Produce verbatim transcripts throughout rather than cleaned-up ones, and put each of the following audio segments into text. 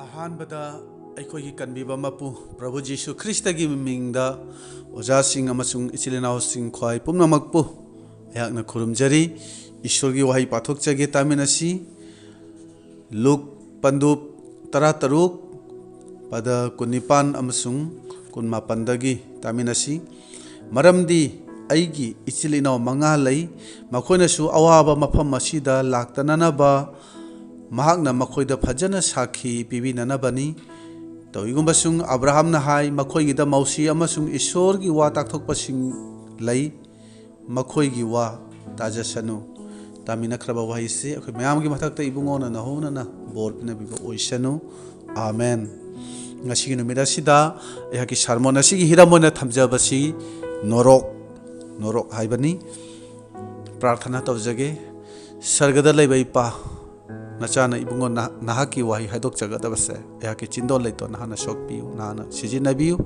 ꯑꯍꯥꯟꯕꯗ ꯑꯩꯈꯣꯏꯒꯤ ꯀꯟꯕꯤꯕ ꯃꯄꯨ ꯄ꯭ꯔꯚꯨ ꯖꯤꯁꯨ ꯈ꯭ꯔꯤꯁꯇꯒꯤ ꯃꯤꯡꯗ ꯑꯣꯖꯥꯁꯤꯡ ꯑꯃꯁꯨꯡ ꯏꯆꯤꯜ ꯏꯅꯥꯎꯁꯤꯡ ꯈ꯭ꯋꯥꯏ ꯄꯨꯝꯅꯃꯛꯄꯨ ꯑꯩꯍꯥꯛꯅ ꯈꯨꯔꯨꯝꯖꯔꯤ꯫ ꯏꯁꯣꯔꯒꯤ ꯋꯥꯍꯩ ꯄꯥꯊꯣꯛꯆꯒꯦ, ꯇꯥꯃꯤꯟꯅꯁꯤ꯫ ꯂꯨꯛ ꯄꯟꯗꯨꯞ ꯇꯔꯥꯇꯔꯨꯛ, ꯄꯗ ꯀꯨꯟꯅꯤꯄꯥꯟ ꯑꯃꯁꯨꯡ ꯀꯨꯟꯃꯥꯄꯟꯗꯒꯤ ꯇꯥꯃꯤꯟꯅꯁꯤ꯫ ꯃꯔꯝꯗꯤ ꯑꯩꯒꯤ ꯏꯆꯤꯜ ꯏꯅꯥꯎ ꯃꯉꯥ ꯂꯩ, ꯃꯈꯣꯏꯅꯁꯨ ꯑꯋꯥꯕ ꯃꯐꯝ ꯑꯁꯤꯗ ꯂꯥꯛꯇꯅꯅꯕ ꯃꯍꯥꯛꯅ ꯃꯈꯣꯏꯗ ꯐꯖꯅ ꯁꯥꯈꯤ ꯄꯤꯕꯤꯅꯅꯕꯅꯤ꯫ ꯇꯧꯏꯒꯨꯝꯕꯁꯨꯡ ꯑꯕ꯭ꯔꯥꯍꯝꯅ ꯍꯥꯏ, ꯃꯈꯣꯏꯒꯤꯗ ꯃꯧꯁꯤ ꯑꯃꯁꯨꯡ ꯏꯁꯣꯔꯒꯤ ꯋꯥ ꯇꯥꯛꯊꯣꯛꯄꯁꯤꯡ ꯂꯩ, ꯃꯈꯣꯏꯒꯤ ꯋꯥ ꯇꯥꯖꯁꯅꯨ꯫ ꯇꯥꯃꯤꯟꯅꯈ꯭ꯔꯕ ꯋꯥꯍꯩꯁꯤ ꯑꯩꯈꯣꯏ ꯃꯌꯥꯝꯒꯤ ꯃꯊꯛꯇ ꯏꯕꯨꯡꯉꯣꯅ ꯅꯍꯧꯅꯅ ꯕꯣꯔ ꯄꯤꯅꯕꯤꯕ ꯑꯣꯏꯁꯅꯨ꯫ ꯑꯥꯃꯦꯟ꯫ ꯉꯁꯤꯒꯤ ꯅꯨꯃꯤꯠ ꯑꯁꯤꯗ ꯑꯩꯍꯥꯛꯀꯤ ꯁꯥꯔꯃꯣꯟ ꯑꯁꯤꯒꯤ ꯍꯤꯔꯝ ꯑꯣꯏꯅ ꯊꯝꯖꯕꯁꯤ ꯅꯣꯔꯣꯛ, ꯅꯣꯔꯣꯛ ꯍꯥꯏꯕꯅꯤ꯫ ꯄ꯭ꯔꯥꯔꯊꯅꯥ ꯇꯧꯖꯒꯦ꯫ ꯁꯔꯒꯗ ꯂꯩꯕ ꯏꯄꯥ, ꯅꯆꯥꯅ ꯏꯕꯨꯡꯉꯣ ꯅꯍ-, ꯅꯍꯥꯛꯀꯤ ꯋꯥꯍꯩ ꯍꯥꯏꯗꯣꯛꯆꯒꯗꯕꯁꯦ ꯑꯩꯍꯥꯛꯀꯤ ꯆꯤꯟꯗꯣꯟ ꯂꯩꯇꯣꯟ ꯅꯍꯥꯛꯅ ꯁꯣꯛꯄꯤꯌꯨ, ꯅꯍꯥꯛꯅ ꯁꯤꯖꯤꯟꯅꯕꯤꯌꯨ꯫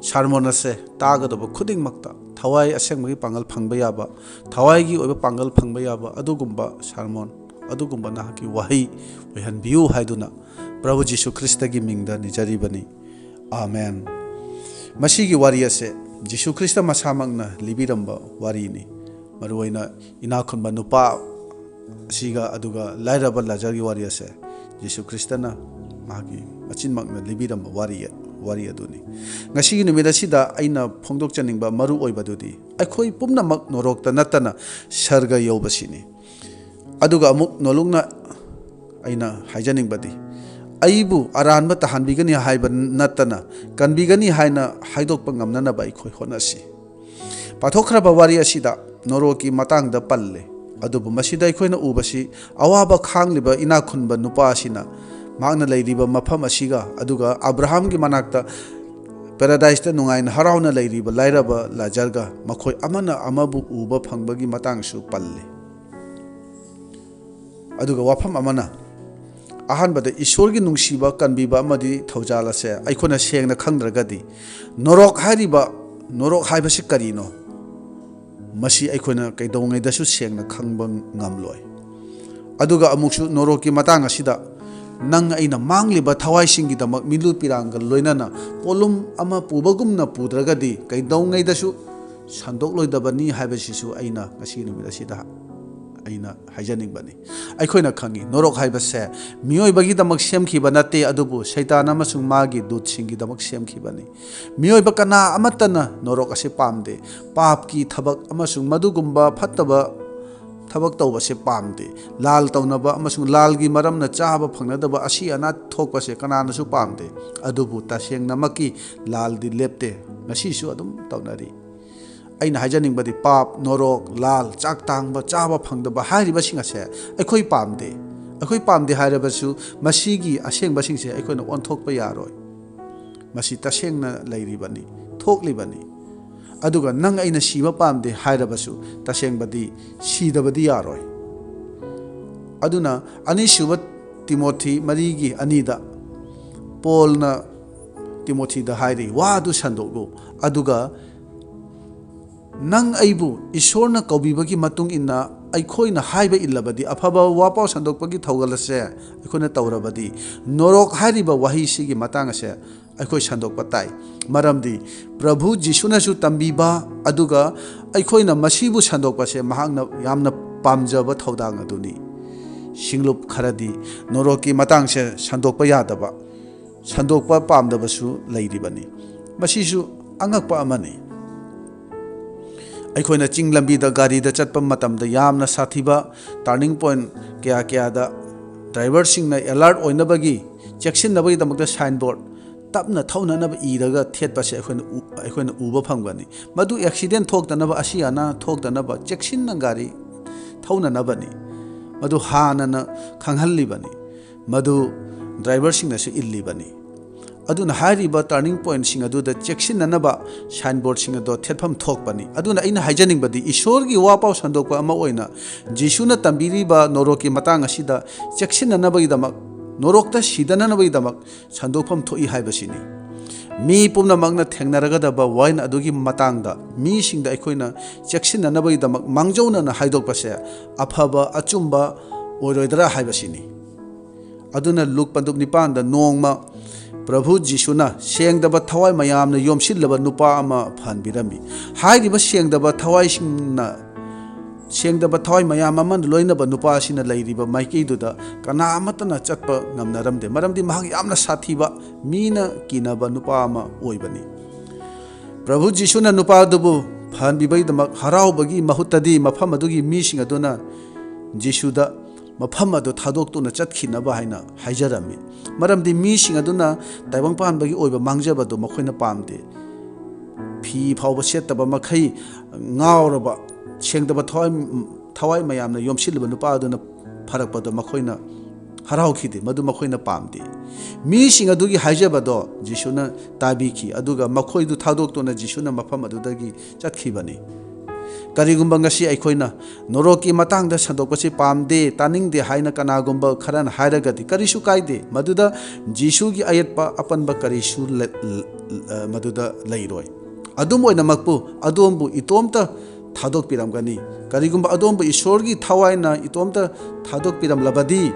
ꯁꯥꯔꯃꯣꯟ ꯑꯁꯦ ꯇꯥꯒꯗꯕ ꯈꯨꯗꯤꯡꯃꯛꯇ ꯊꯋꯥꯏ ꯑꯁꯦꯡꯕꯒꯤ ꯄꯥꯡꯒꯜ ꯐꯪꯕ ꯌꯥꯕ, ꯊꯋꯥꯏꯒꯤ ꯑꯣꯏꯕ ꯄꯥꯡꯒꯜ ꯐꯪꯕ ꯌꯥꯕ ꯑꯗꯨꯒꯨꯝꯕ ꯁꯥꯔꯃꯣꯟ, ꯑꯗꯨꯒꯨꯝꯕ ꯅꯍꯥꯛꯀꯤ ꯋꯥꯍꯩ ꯑꯣꯏꯍꯟꯕꯤꯌꯨ ꯍꯥꯏꯗꯨꯅ ꯄ꯭ꯔꯚꯨ ꯖꯤꯁꯨ ꯈ꯭ꯔꯤꯁꯇꯒꯤ ꯃꯤꯡꯗ ꯅꯤꯖꯔꯤꯕꯅꯤ꯫ ꯑꯥꯃꯦꯟ꯫ ꯃꯁꯤꯒꯤ ꯋꯥꯔꯤ ꯑꯁꯦ ꯖꯤꯁꯨ ꯈ꯭ꯔꯤꯁꯇ ꯃꯁꯥꯃꯛꯅ ꯂꯤꯕꯤꯔꯝꯕ ꯋꯥꯔꯤꯅꯤ꯫ ꯃꯔꯨꯑꯣꯏꯅ ꯏꯅꯥꯛ ꯈꯨꯟꯕ ꯅꯨꯄꯥ ꯑꯁꯤꯒ ꯑꯗꯨꯒ ꯂꯥꯏꯔꯕ ꯂꯥꯖꯔꯒꯤ ꯋꯥꯔꯤ ꯑꯁꯦ ꯖꯤꯁꯨ ꯈ꯭ꯔꯤꯁꯇꯅ ꯃꯍꯥꯛꯀꯤ ꯃꯆꯤꯟꯃꯛꯅ ꯂꯤꯕꯤꯔꯝꯕ ꯋꯥꯔꯤ, ꯋꯥꯔꯤ ꯑꯗꯨꯅꯤ꯫ ꯉꯁꯤꯒꯤ ꯅꯨꯃꯤꯠ ꯑꯁꯤꯗ ꯑꯩꯅ ꯐꯣꯡꯗꯣꯛꯆꯅꯤꯡꯕ ꯃꯔꯨ ꯑꯣꯏꯕꯗꯨꯗꯤ ꯑꯩꯈꯣꯏ ꯄꯨꯝꯅꯃꯛ ꯅꯣꯔꯣꯛꯇ ꯅꯠꯇꯅ ꯁꯔꯒ ꯌꯧꯕꯁꯤꯅꯤ꯫ ꯑꯗꯨꯒ ꯑꯃꯨꯛ ꯅꯣꯂꯨꯛꯅ ꯑꯩꯅ ꯍꯥꯏꯖꯅꯤꯡꯕꯗꯤ, ꯑꯩꯕꯨ ꯑꯔꯥꯟꯕ ꯇꯥꯍꯟꯕꯤꯒꯅꯤ ꯍꯥꯏꯕ ꯅꯠꯇꯅ ꯀꯟꯕꯤꯒꯅꯤ ꯍꯥꯏꯅ ꯍꯥꯏꯗꯣꯛꯄ ꯉꯝꯅꯅꯕ ꯑꯩꯈꯣꯏ ꯍꯣꯠꯅꯁꯤ꯫ ꯄꯥꯊꯣꯛꯈ꯭ꯔꯕ ꯋꯥꯔꯤ ꯑꯁꯤꯗ ꯅꯣꯔꯣꯛꯀꯤ ꯃꯇꯥꯡꯗ ꯄꯜꯂꯦ, ꯑꯗꯨꯕꯨ ꯃꯁꯤꯗ ꯑꯩꯈꯣꯏꯅ ꯎꯕꯁꯤ ꯑꯋꯥꯕ ꯈꯥꯡꯂꯤꯕ ꯏꯅꯥꯛ ꯈꯨꯟꯕ ꯅꯨꯄꯥ ꯑꯁꯤꯅ ꯃꯍꯥꯛꯅ ꯂꯩꯔꯤꯕ ꯃꯐꯝ ꯑꯁꯤꯒ ꯑꯗꯨꯒ ꯑꯕ꯭ꯔꯥꯍꯥꯝꯒꯤ ꯃꯅꯥꯛꯇ ꯄꯦꯔꯥꯗꯥꯏꯁꯇ ꯅꯨꯡꯉꯥꯏꯅ ꯍꯔꯥꯎꯅ ꯂꯩꯔꯤꯕ ꯂꯥꯏꯔꯕ ꯂꯥꯖꯔꯒ ꯃꯈꯣꯏ ꯑꯃꯅ ꯑꯃꯕꯨ ꯎꯕ ꯐꯪꯕꯒꯤ ꯃꯇꯥꯡꯁꯨ ꯄꯜꯂꯤ꯫ ꯑꯗꯨꯒ ꯋꯥꯐꯝ ꯑꯃꯅ, ꯑꯍꯥꯟꯕꯗ ꯏꯁꯣꯔꯒꯤ ꯅꯨꯡꯁꯤꯕ, ꯀꯟꯕꯤꯕ ꯑꯃꯗꯤ ꯊꯧꯖꯥꯜ ꯑꯁꯦ ꯑꯩꯈꯣꯏꯅ ꯁꯦꯡꯅ ꯈꯪꯗ꯭ꯔꯒꯗꯤ ꯅꯣꯔꯣꯛ ꯍꯥꯏꯔꯤꯕ, ꯅꯣꯔꯣꯛ ꯍꯥꯏꯕꯁꯤ ꯀꯔꯤꯅꯣ? ꯃꯁꯤ ꯑꯩꯈꯣꯏꯅ ꯀꯩꯗꯧꯉꯩꯗꯁꯨ ꯁꯦꯡꯅ ꯈꯪꯕ ꯉꯝꯂꯣꯏ꯫ ꯑꯗꯨꯒ ꯑꯃꯨꯛꯁꯨ ꯅꯣꯔꯣꯛꯀꯤ ꯃꯇꯥꯡ ꯑꯁꯤꯗ ꯅꯪ ꯑꯩꯅ ꯃꯥꯡꯂꯤꯕ ꯊꯋꯥꯏꯁꯤꯡꯒꯤꯗꯃꯛ ꯃꯤꯂꯨ ꯄꯤꯔꯥꯡꯒ ꯂꯣꯏꯅꯅ ꯄꯣꯠꯂꯨꯝ ꯑꯃ ꯄꯨꯕꯒꯨꯝꯅ ꯄꯨꯗ꯭ꯔꯒꯗꯤ ꯀꯩꯗꯧꯉꯩꯗꯁꯨ ꯁꯟꯗꯣꯛꯂꯣꯏꯗꯕꯅꯤ ꯍꯥꯏꯕꯁꯤꯁꯨ ꯑꯩꯅ ꯉꯁꯤ ꯅꯨꯃꯤꯠ ꯑꯁꯤꯗ ꯑꯩꯅ ꯍꯥꯏꯖꯅꯤꯡꯕꯅꯤ꯫ ꯑꯩꯈꯣꯏꯅ ꯈꯪꯏ, ꯅꯣꯔꯣꯛ ꯍꯥꯏꯕꯁꯦ ꯃꯤꯑꯣꯏꯕꯒꯤꯗꯃꯛ ꯁꯦꯝꯈꯤꯕ ꯅꯠꯇꯦ, ꯑꯗꯨꯕꯨ ꯁꯩꯇꯥꯟ ꯑꯃꯁꯨꯡ ꯃꯥꯒꯤ ꯗꯨꯠꯁꯤꯡꯒꯤꯗꯃꯛ ꯁꯦꯝꯈꯤꯕꯅꯤ꯫ ꯃꯤꯑꯣꯏꯕ ꯀꯅꯥ ꯑꯃꯠꯇꯅ ꯅꯣꯔꯣꯛ ꯑꯁꯤ ꯄꯥꯝꯗꯦ꯫ ꯄꯥꯞꯀꯤ ꯊꯕꯛ ꯑꯃꯁꯨꯡ ꯃꯗꯨꯒꯨꯝꯕ ꯐꯠꯇꯕ ꯊꯕꯛ ꯇꯧꯕꯁꯦ ꯄꯥꯝꯗꯦ꯫ ꯂꯥꯜ ꯇꯧꯅꯕ ꯑꯃꯁꯨꯡ ꯂꯥꯜꯒꯤ ꯃꯔꯝꯅ ꯆꯥꯕ ꯐꯪꯅꯗꯕ ꯑꯁꯤ ꯑꯅꯥ ꯊꯣꯛꯄꯁꯦ ꯀꯅꯥꯅꯁꯨ ꯄꯥꯝꯗꯦ꯫ ꯑꯗꯨꯕꯨ ꯇꯁꯦꯡꯅꯃꯛꯀꯤ ꯂꯥꯜꯗꯤ ꯂꯦꯞꯇꯦ, ꯉꯁꯤꯁꯨ ꯑꯗꯨꯝ ꯇꯧꯅꯔꯤ꯫ ꯑꯩꯅ ꯍꯥꯏꯖꯅꯤꯡꯕꯗꯤ, ꯄꯥꯞ, ꯅꯣꯔꯣꯛ, ꯂꯥꯜ, ꯆꯥꯛ ꯇꯥꯡꯕ, ꯆꯥꯕ ꯐꯪꯗꯕ ꯍꯥꯏꯔꯤꯕꯁꯤꯡ ꯑꯁꯦ ꯑꯩꯈꯣꯏ ꯄꯥꯝꯗꯦ꯫ ꯑꯩꯈꯣꯏ ꯄꯥꯝꯗꯦ ꯍꯥꯏꯔꯕꯁꯨ ꯃꯁꯤꯒꯤ ꯑꯁꯦꯡꯕꯁꯤꯡꯁꯦ ꯑꯩꯈꯣꯏꯅ ꯑꯣꯟꯊꯣꯛꯄ ꯌꯥꯔꯣꯏ꯫ ꯃꯁꯤ ꯇꯁꯦꯡꯅ ꯂꯩꯔꯤꯕꯅꯤ, ꯊꯣꯛꯂꯤꯕꯅꯤ꯫ ꯑꯗꯨꯒ ꯅꯪ ꯑꯩꯅ ꯁꯤꯕ ꯄꯥꯝꯗꯦ ꯍꯥꯏꯔꯕꯁꯨ ꯇꯁꯦꯡꯕꯗꯤ ꯁꯤꯗꯕꯗꯤ ꯌꯥꯔꯣꯏ꯫ ꯑꯗꯨꯅ ꯑꯅꯤꯁꯨꯕ ꯇꯤꯃꯣꯊꯤ ꯃꯔꯤꯒꯤ ꯑꯅꯤꯗ ꯄꯣꯜꯅ ꯇꯤꯃꯣꯊꯤꯗ ꯍꯥꯏꯔꯤ, "ꯋꯥ ꯑꯗꯨ ꯁꯟꯗꯣꯛꯂꯨ, ꯑꯗꯨꯒ ꯅꯪ ꯑꯩꯕꯨ ꯏꯁꯣꯔꯅ ꯀꯧꯕꯤꯕꯒꯤ ꯃꯇꯨꯡ ꯏꯟꯅ ꯑꯩꯈꯣꯏꯅ ꯍꯥꯏꯕ ꯏꯜꯂꯕꯗꯤ, ꯑꯐꯕ ꯋꯥꯄꯥꯎ ꯁꯟꯗꯣꯛꯄꯒꯤ ꯊꯧꯒꯜ ꯑꯁꯦ ꯑꯩꯈꯣꯏꯅ ꯇꯧꯔꯕꯗꯤ, ꯅꯣꯔꯣꯛ ꯍꯥꯏꯔꯤꯕ ꯋꯥꯍꯩꯁꯤꯒꯤ ꯃꯇꯥꯡ ꯑꯁꯦ ꯑꯩꯈꯣꯏ ꯁꯟꯗꯣꯛꯄ ꯇꯥꯏ꯫ ꯃꯔꯝꯗꯤ ꯄ꯭ꯔꯚꯨ ꯖꯤꯁꯨꯅꯁꯨ ꯇꯝꯕꯤꯕ, ꯑꯗꯨꯒ ꯑꯩꯈꯣꯏꯅ ꯃꯁꯤꯕꯨ ꯁꯟꯗꯣꯛꯄꯁꯦ ꯃꯍꯥꯛꯅ ꯌꯥꯝꯅ ꯄꯥꯝꯖꯕ ꯊꯧꯗꯥꯡ ꯑꯗꯨꯅꯤ꯫" ꯁꯤꯡꯂꯨꯞ ꯈꯔꯗꯤ ꯅꯣꯔꯣꯛꯀꯤ ꯃꯇꯥꯡꯁꯦ ꯁꯟꯗꯣꯛꯄ ꯌꯥꯗꯕ, ꯁꯟꯗꯣꯛꯄ ꯄꯥꯝꯗꯕꯁꯨ ꯂꯩꯔꯤꯕꯅꯤ꯫ ꯃꯁꯤꯁꯨ ꯑꯉꯛꯄ ꯑꯃꯅꯤ꯫ ꯑꯩꯈꯣꯏꯅ ꯆꯤꯡ ꯂꯝꯕꯤꯗ ꯒꯥꯔꯤꯗ ꯆꯠꯄ ꯃꯇꯝꯗ ꯌꯥꯝꯅ ꯁꯥꯊꯤꯕ turning point ꯀꯌꯥ ꯀꯌꯥꯗ ꯗ꯭ꯔꯥꯏꯚꯔꯁꯤꯡꯅ alert ꯑꯣꯏꯅꯕꯒꯤ, ꯆꯦꯛꯁꯤꯟꯅꯕꯒꯤꯗꯃꯛꯇ signboard ꯇꯞꯅ ꯊꯧꯅꯅꯕ ꯏꯔꯒ ꯊꯦꯠꯄꯁꯦ ꯑꯩꯈꯣꯏꯅ ꯎ-, ꯑꯩꯈꯣꯏꯅ ꯎꯕ ꯐꯪꯒꯅꯤ꯫ ꯃꯗꯨ accident ꯊꯣꯛꯇꯅꯕ, ꯑꯁꯤ ꯑꯅꯥ ꯊꯣꯛꯇꯅꯕ ꯆꯦꯛꯁꯤꯟꯅ ꯒꯥꯔꯤ ꯊꯧꯅꯅꯕꯅꯤ꯫ ꯃꯗꯨ ꯍꯥꯟꯅꯅ ꯈꯪꯍꯜꯂꯤꯕꯅꯤ꯫ ꯃꯗꯨ ꯗ꯭ꯔꯥꯏꯚꯔꯁꯤꯡꯅꯁꯨ ꯏꯜꯂꯤꯕꯅꯤ꯫ ꯑꯗꯨꯅ ꯍꯥꯏꯔꯤꯕ turning pointꯁꯤꯡ ꯑꯗꯨꯗ ꯆꯦꯛꯁꯤꯟꯅꯅꯕ signboardꯁꯤꯡ ꯑꯗꯣ ꯊꯦꯠꯐꯝ ꯊꯣꯛꯄꯅꯤ꯫ ꯑꯗꯨꯅ ꯑꯩꯅ ꯍꯥꯏꯖꯅꯤꯡꯕꯗꯤ, ꯏꯁꯣꯔꯒꯤ ꯋꯥꯄꯥꯎ ꯁꯟꯗꯣꯛꯄ ꯑꯃ ꯑꯣꯏꯅ ꯖꯤꯁꯨꯅ ꯇꯝꯕꯤꯔꯤꯕ ꯅꯣꯔꯣꯛꯀꯤ ꯃꯇꯥꯡ ꯑꯁꯤꯗ ꯆꯦꯛꯁꯤꯟꯅꯅꯕꯒꯤꯗꯃꯛ, ꯅꯣꯔꯣꯛꯇ ꯁꯤꯗꯅꯅꯕꯒꯤꯗꯃꯛ ꯁꯟꯗꯣꯛꯐꯝ ꯊꯣꯛꯏ ꯍꯥꯏꯕꯁꯤꯅꯤ꯫ ꯃꯤ ꯄꯨꯝꯅꯃꯛꯅ ꯊꯦꯡꯅꯔꯒꯗꯕ ꯋꯥꯌꯦꯜ ꯑꯗꯨꯒꯤ ꯃꯇꯥꯡꯗ ꯃꯤꯁꯤꯡꯗ ꯑꯩꯈꯣꯏꯅ ꯆꯦꯛꯁꯤꯟꯅꯅꯕꯒꯤꯗꯃꯛ ꯃꯥꯡꯖꯧꯅꯅ ꯍꯥꯏꯗꯣꯛꯄꯁꯦ ꯑꯐꯕ, ꯑꯆꯨꯝꯕ ꯑꯣꯏꯔꯣꯏꯗ꯭ꯔꯥ ꯍꯥꯏꯕꯁꯤꯅꯤ꯫ ꯑꯗꯨꯅ ꯂꯨꯛ ꯄꯟꯗꯨꯞ ꯅꯤꯄꯥꯟꯗ ꯅꯣꯡꯃ ꯄ꯭ꯔꯚꯨ ꯖꯤꯁꯨꯅ ꯁꯦꯡꯗꯕ ꯊꯋꯥꯏ ꯃꯌꯥꯝꯅ ꯌꯣꯝꯁꯤꯜꯂꯕ ꯅꯨꯄꯥ ꯑꯃ ꯐꯍꯟꯕꯤꯔꯝꯃꯤ꯫ ꯍꯥꯏꯔꯤꯕ ꯁꯦꯡꯗꯕ ꯊꯋꯥꯏꯁꯤꯡꯅ, ꯁꯦꯡꯗꯕ ꯊꯋꯥꯏ ꯃꯌꯥꯝ ꯑꯃꯅ ꯂꯣꯏꯅꯕ ꯅꯨꯄꯥ ꯑꯁꯤꯅ ꯂꯩꯔꯤꯕ ꯃꯥꯏꯀꯩꯗꯨꯗ ꯀꯅꯥ ꯑꯃꯠꯇꯅ ꯆꯠꯄ ꯉꯝꯅꯔꯝꯗꯦ, ꯃꯔꯝꯗꯤ ꯃꯍꯥꯛ ꯌꯥꯝꯅ ꯁꯥꯊꯤꯕ, ꯃꯤꯅ ꯀꯤꯅꯕ ꯅꯨꯄꯥ ꯑꯃ ꯑꯣꯏꯕꯅꯤ꯫ ꯄ꯭ꯔꯚꯨ ꯖꯤꯁꯨꯅ ꯅꯨꯄꯥ ꯑꯗꯨꯕꯨ ꯐꯍꯟꯕꯤꯕꯒꯤꯗꯃꯛ ꯍꯔꯥꯎꯕꯒꯤ ꯃꯍꯨꯠꯇꯗꯤ ꯃꯐꯝ ꯑꯗꯨꯒꯤ ꯃꯤꯁꯤꯡ ꯑꯗꯨꯅ ꯖꯤꯁꯨꯗ ꯃꯐꯝ ꯑꯗꯨ ꯊꯥꯗꯣꯛꯇꯨꯅ ꯆꯠꯈꯤꯅꯕ ꯍꯥꯏꯅ ꯍꯥꯏꯖꯔꯝꯃꯤ꯫ ꯃꯔꯝꯗꯤ ꯃꯤꯁꯤꯡ ꯑꯗꯨꯅ ꯇꯥꯏꯕꯪ ꯄꯥꯟꯕꯒꯤ ꯑꯣꯏꯕ ꯃꯥꯡꯖꯕꯗꯨ ꯃꯈꯣꯏꯅ ꯄꯥꯝꯗꯦ꯫ ꯐꯤ ꯐꯥꯎꯕ ꯁꯦꯠꯇꯕ ꯃꯈꯩ ꯉꯥꯎꯔꯕ, ꯁꯦꯡꯗꯕ ꯊꯋꯥꯏ, ꯊꯋꯥꯏ ꯃꯌꯥꯝꯅ ꯌꯣꯝꯁꯤꯜꯂꯤꯕ ꯅꯨꯄꯥ ꯑꯗꯨꯅ ꯐꯔꯛꯄꯗꯣ ꯃꯈꯣꯏꯅ ꯍꯔꯥꯎꯈꯤꯗꯦ, ꯃꯗꯨ ꯃꯈꯣꯏꯅ ꯄꯥꯝꯗꯦ꯫ ꯃꯤꯁꯤꯡ ꯑꯗꯨꯒꯤ ꯍꯥꯏꯖꯕꯗꯣ ꯖꯤꯁꯨꯅ ꯇꯥꯕꯤꯈꯤ, ꯑꯗꯨꯒ ꯃꯈꯣꯏꯗꯨ ꯊꯥꯗꯣꯛꯇꯨꯅ ꯖꯤꯁꯨꯅ ꯃꯐꯝ ꯑꯗꯨꯗꯒꯤ ꯆꯠꯈꯤꯕꯅꯤ꯫ ꯀꯔꯤꯒꯨꯝꯕ ꯉꯁꯤ ꯑꯩꯈꯣꯏꯅ ꯅꯣꯔꯣꯛꯀꯤ ꯃꯇꯥꯡꯗ ꯁꯟꯗꯣꯛꯄꯁꯤ ꯄꯥꯝꯗꯦ, ꯇꯥꯅꯤꯡꯗꯦ ꯍꯥꯏꯅ ꯀꯅꯥꯒꯨꯝꯕ ꯈꯔꯅ ꯍꯥꯏꯔꯒꯗꯤ ꯀꯔꯤꯁꯨ ꯀꯥꯏꯗꯦ, ꯃꯗꯨꯗ ꯖꯤꯁꯨꯒꯤ ꯑꯌꯦꯠꯄ ꯑꯄꯟꯕ ꯀꯔꯤꯁꯨ ꯂ-, ꯂ-, ꯃꯗꯨꯗ ꯂꯩꯔꯣꯏ꯫ ꯑꯗꯨꯝ ꯑꯣꯏꯅꯃꯛꯄꯨ ꯑꯗꯣꯝꯕꯨ ꯏꯇꯣꯝꯇ ꯊꯥꯗꯣꯛꯄꯤꯔꯝꯒꯅꯤ꯫ ꯀꯔꯤꯒꯨꯝꯕ ꯑꯗꯣꯝꯕꯨ ꯏꯁꯣꯔꯒꯤ ꯊꯋꯥꯏꯅ ꯏꯇꯣꯝꯇ ꯊꯥꯗꯣꯛꯄꯤꯔꯝꯂꯕꯗꯤ,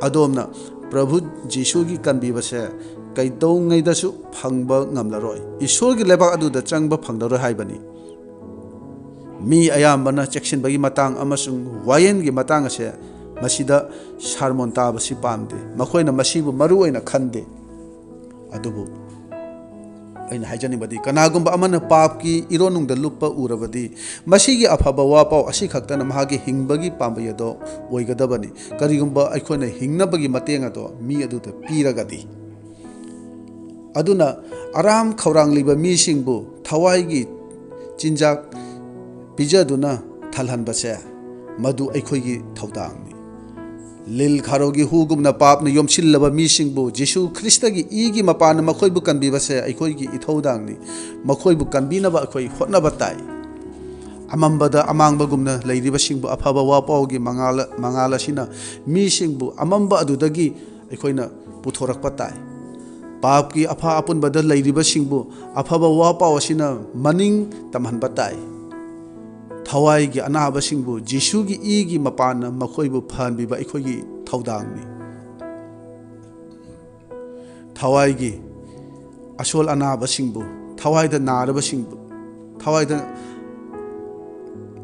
ꯑꯗꯣꯝꯅ ꯄ꯭ꯔꯚꯨ ꯖꯤꯁꯨꯒꯤ ꯀꯟꯕꯤꯕꯁꯦ ꯀꯩꯗꯧꯉꯩꯗꯁꯨ ꯐꯪꯕ ꯉꯝꯂꯔꯣꯏ꯫ ꯏꯁꯣꯔꯒꯤ ꯂꯩꯕꯥꯛ ꯑꯗꯨꯗ ꯆꯪꯕ ꯐꯪꯂꯔꯣꯏ ꯍꯥꯏꯕꯅꯤ꯫ ꯃꯤ ꯑꯌꯥꯝꯕꯅ ꯆꯦꯛꯁꯤꯟꯕꯒꯤ ꯃꯇꯥꯡ ꯑꯃꯁꯨꯡ ꯋꯥꯌꯦꯜꯒꯤ ꯃꯇꯥꯡ ꯑꯁꯦ ꯃꯁꯤꯗ ꯁꯥꯔꯃꯣꯟ ꯇꯥꯕꯁꯤ ꯄꯥꯝꯗꯦ꯫ ꯃꯈꯣꯏꯅ ꯃꯁꯤꯕꯨ ꯃꯔꯨ ꯑꯣꯏꯅ ꯈꯟꯗꯦ꯫ ꯑꯗꯨꯕꯨ ꯑꯩꯅ ꯍꯥꯏꯖꯅꯤꯡꯕꯗꯤ, ꯀꯅꯥꯒꯨꯝꯕ ꯑꯃꯅ ꯄꯥꯞꯀꯤ ꯏꯔꯣꯟꯅꯨꯡꯗ ꯂꯨꯞꯄ ꯎꯔꯕꯗꯤ, ꯃꯁꯤꯒꯤ ꯑꯐꯕ ꯋꯥꯄꯥꯎ ꯑꯁꯤꯈꯛꯇꯅ ꯃꯍꯥꯛꯀꯤ ꯍꯤꯡꯕꯒꯤ ꯄꯥꯝꯕꯩ ꯑꯗꯣ ꯑꯣꯏꯒꯗꯕꯅꯤ꯫ ꯀꯔꯤꯒꯨꯝꯕ ꯑꯩꯈꯣꯏꯅ ꯍꯤꯡꯅꯕꯒꯤ ꯃꯇꯦꯡ ꯑꯗꯣ ꯃꯤ ꯑꯗꯨꯗ ꯄꯤꯔꯒꯗꯤ꯫ ꯑꯗꯨꯅ ꯑꯔꯥꯝ ꯈꯧꯔꯥꯡꯂꯤꯕ ꯃꯤꯁꯤꯡꯕꯨ ꯊꯋꯥꯏꯒꯤ ꯆꯤꯟꯖꯥꯛ ꯄꯤꯖꯗꯨꯅ ꯊꯜꯍꯟꯕꯁꯦ, ꯃꯗꯨ ꯑꯩꯈꯣꯏꯒꯤ ꯊꯧꯗꯥꯡꯅꯤ꯫ ꯂꯤꯜ ꯈꯥꯔꯣꯒꯤ ꯍꯨꯒꯨꯝꯅ ꯄꯥꯞꯅ ꯌꯣꯝꯁꯤꯜꯂꯕ ꯃꯤꯁꯤꯡꯕꯨ ꯖꯤꯁꯨ ꯈ꯭ꯔꯤꯁꯇꯒꯤ ꯏꯒꯤ ꯃꯄꯥꯟꯅ ꯃꯈꯣꯏꯕꯨ ꯀꯟꯕꯤꯕꯁꯦ ꯑꯩꯈꯣꯏꯒꯤ ꯏꯊꯧꯗꯥꯡꯅꯤ꯫ ꯃꯈꯣꯏꯕꯨ ꯀꯟꯕꯤꯅꯕ ꯑꯩꯈꯣꯏ ꯍꯣꯠꯅꯕ ꯇꯥꯏ꯫ ꯑꯃꯝꯕꯗ ꯑꯃꯥꯡꯕꯒꯨꯝꯅ ꯂꯩꯔꯤꯕꯁꯤꯡꯕꯨ ꯑꯐꯕ ꯋꯥꯄꯥꯎꯒꯤ ꯃꯉꯥꯜ, ꯃꯉꯥꯜ ꯑꯁꯤꯅ ꯃꯤꯁꯤꯡꯕꯨ ꯑꯃꯝꯕ ꯑꯗꯨꯗꯒꯤ ꯑꯩꯈꯣꯏꯅ ꯄꯨꯊꯣꯔꯛꯄ ꯇꯥꯏ꯫ ꯄꯥꯞꯀꯤ ꯑꯐ ꯑꯄꯨꯟꯕꯗ ꯂꯩꯔꯤꯕꯁꯤꯡꯕꯨ ꯑꯐꯕ ꯋꯥꯄꯥꯎ ꯑꯁꯤꯅ ꯃꯅꯤꯡ ꯇꯝꯍꯟꯕ ꯇꯥꯏ꯫ ꯊꯋꯥꯏꯒꯤ ꯑꯅꯥꯕꯁꯤꯡꯕꯨ ꯖꯤꯁꯨꯒꯤ ꯏꯒꯤ ꯃꯄꯥꯟꯅ ꯃꯈꯣꯏꯕꯨ ꯐꯍꯟꯕꯤꯕ ꯑꯩꯈꯣꯏꯒꯤ ꯊꯧꯗꯥꯡꯅꯤ꯫ ꯊꯋꯥꯏꯒꯤ ꯑꯁꯣꯜ ꯑꯅꯥꯕꯁꯤꯡꯕꯨ, ꯊꯋꯥꯏꯗ ꯅꯥꯔꯕꯁꯤꯡꯕꯨ, ꯊꯋꯥꯏꯗ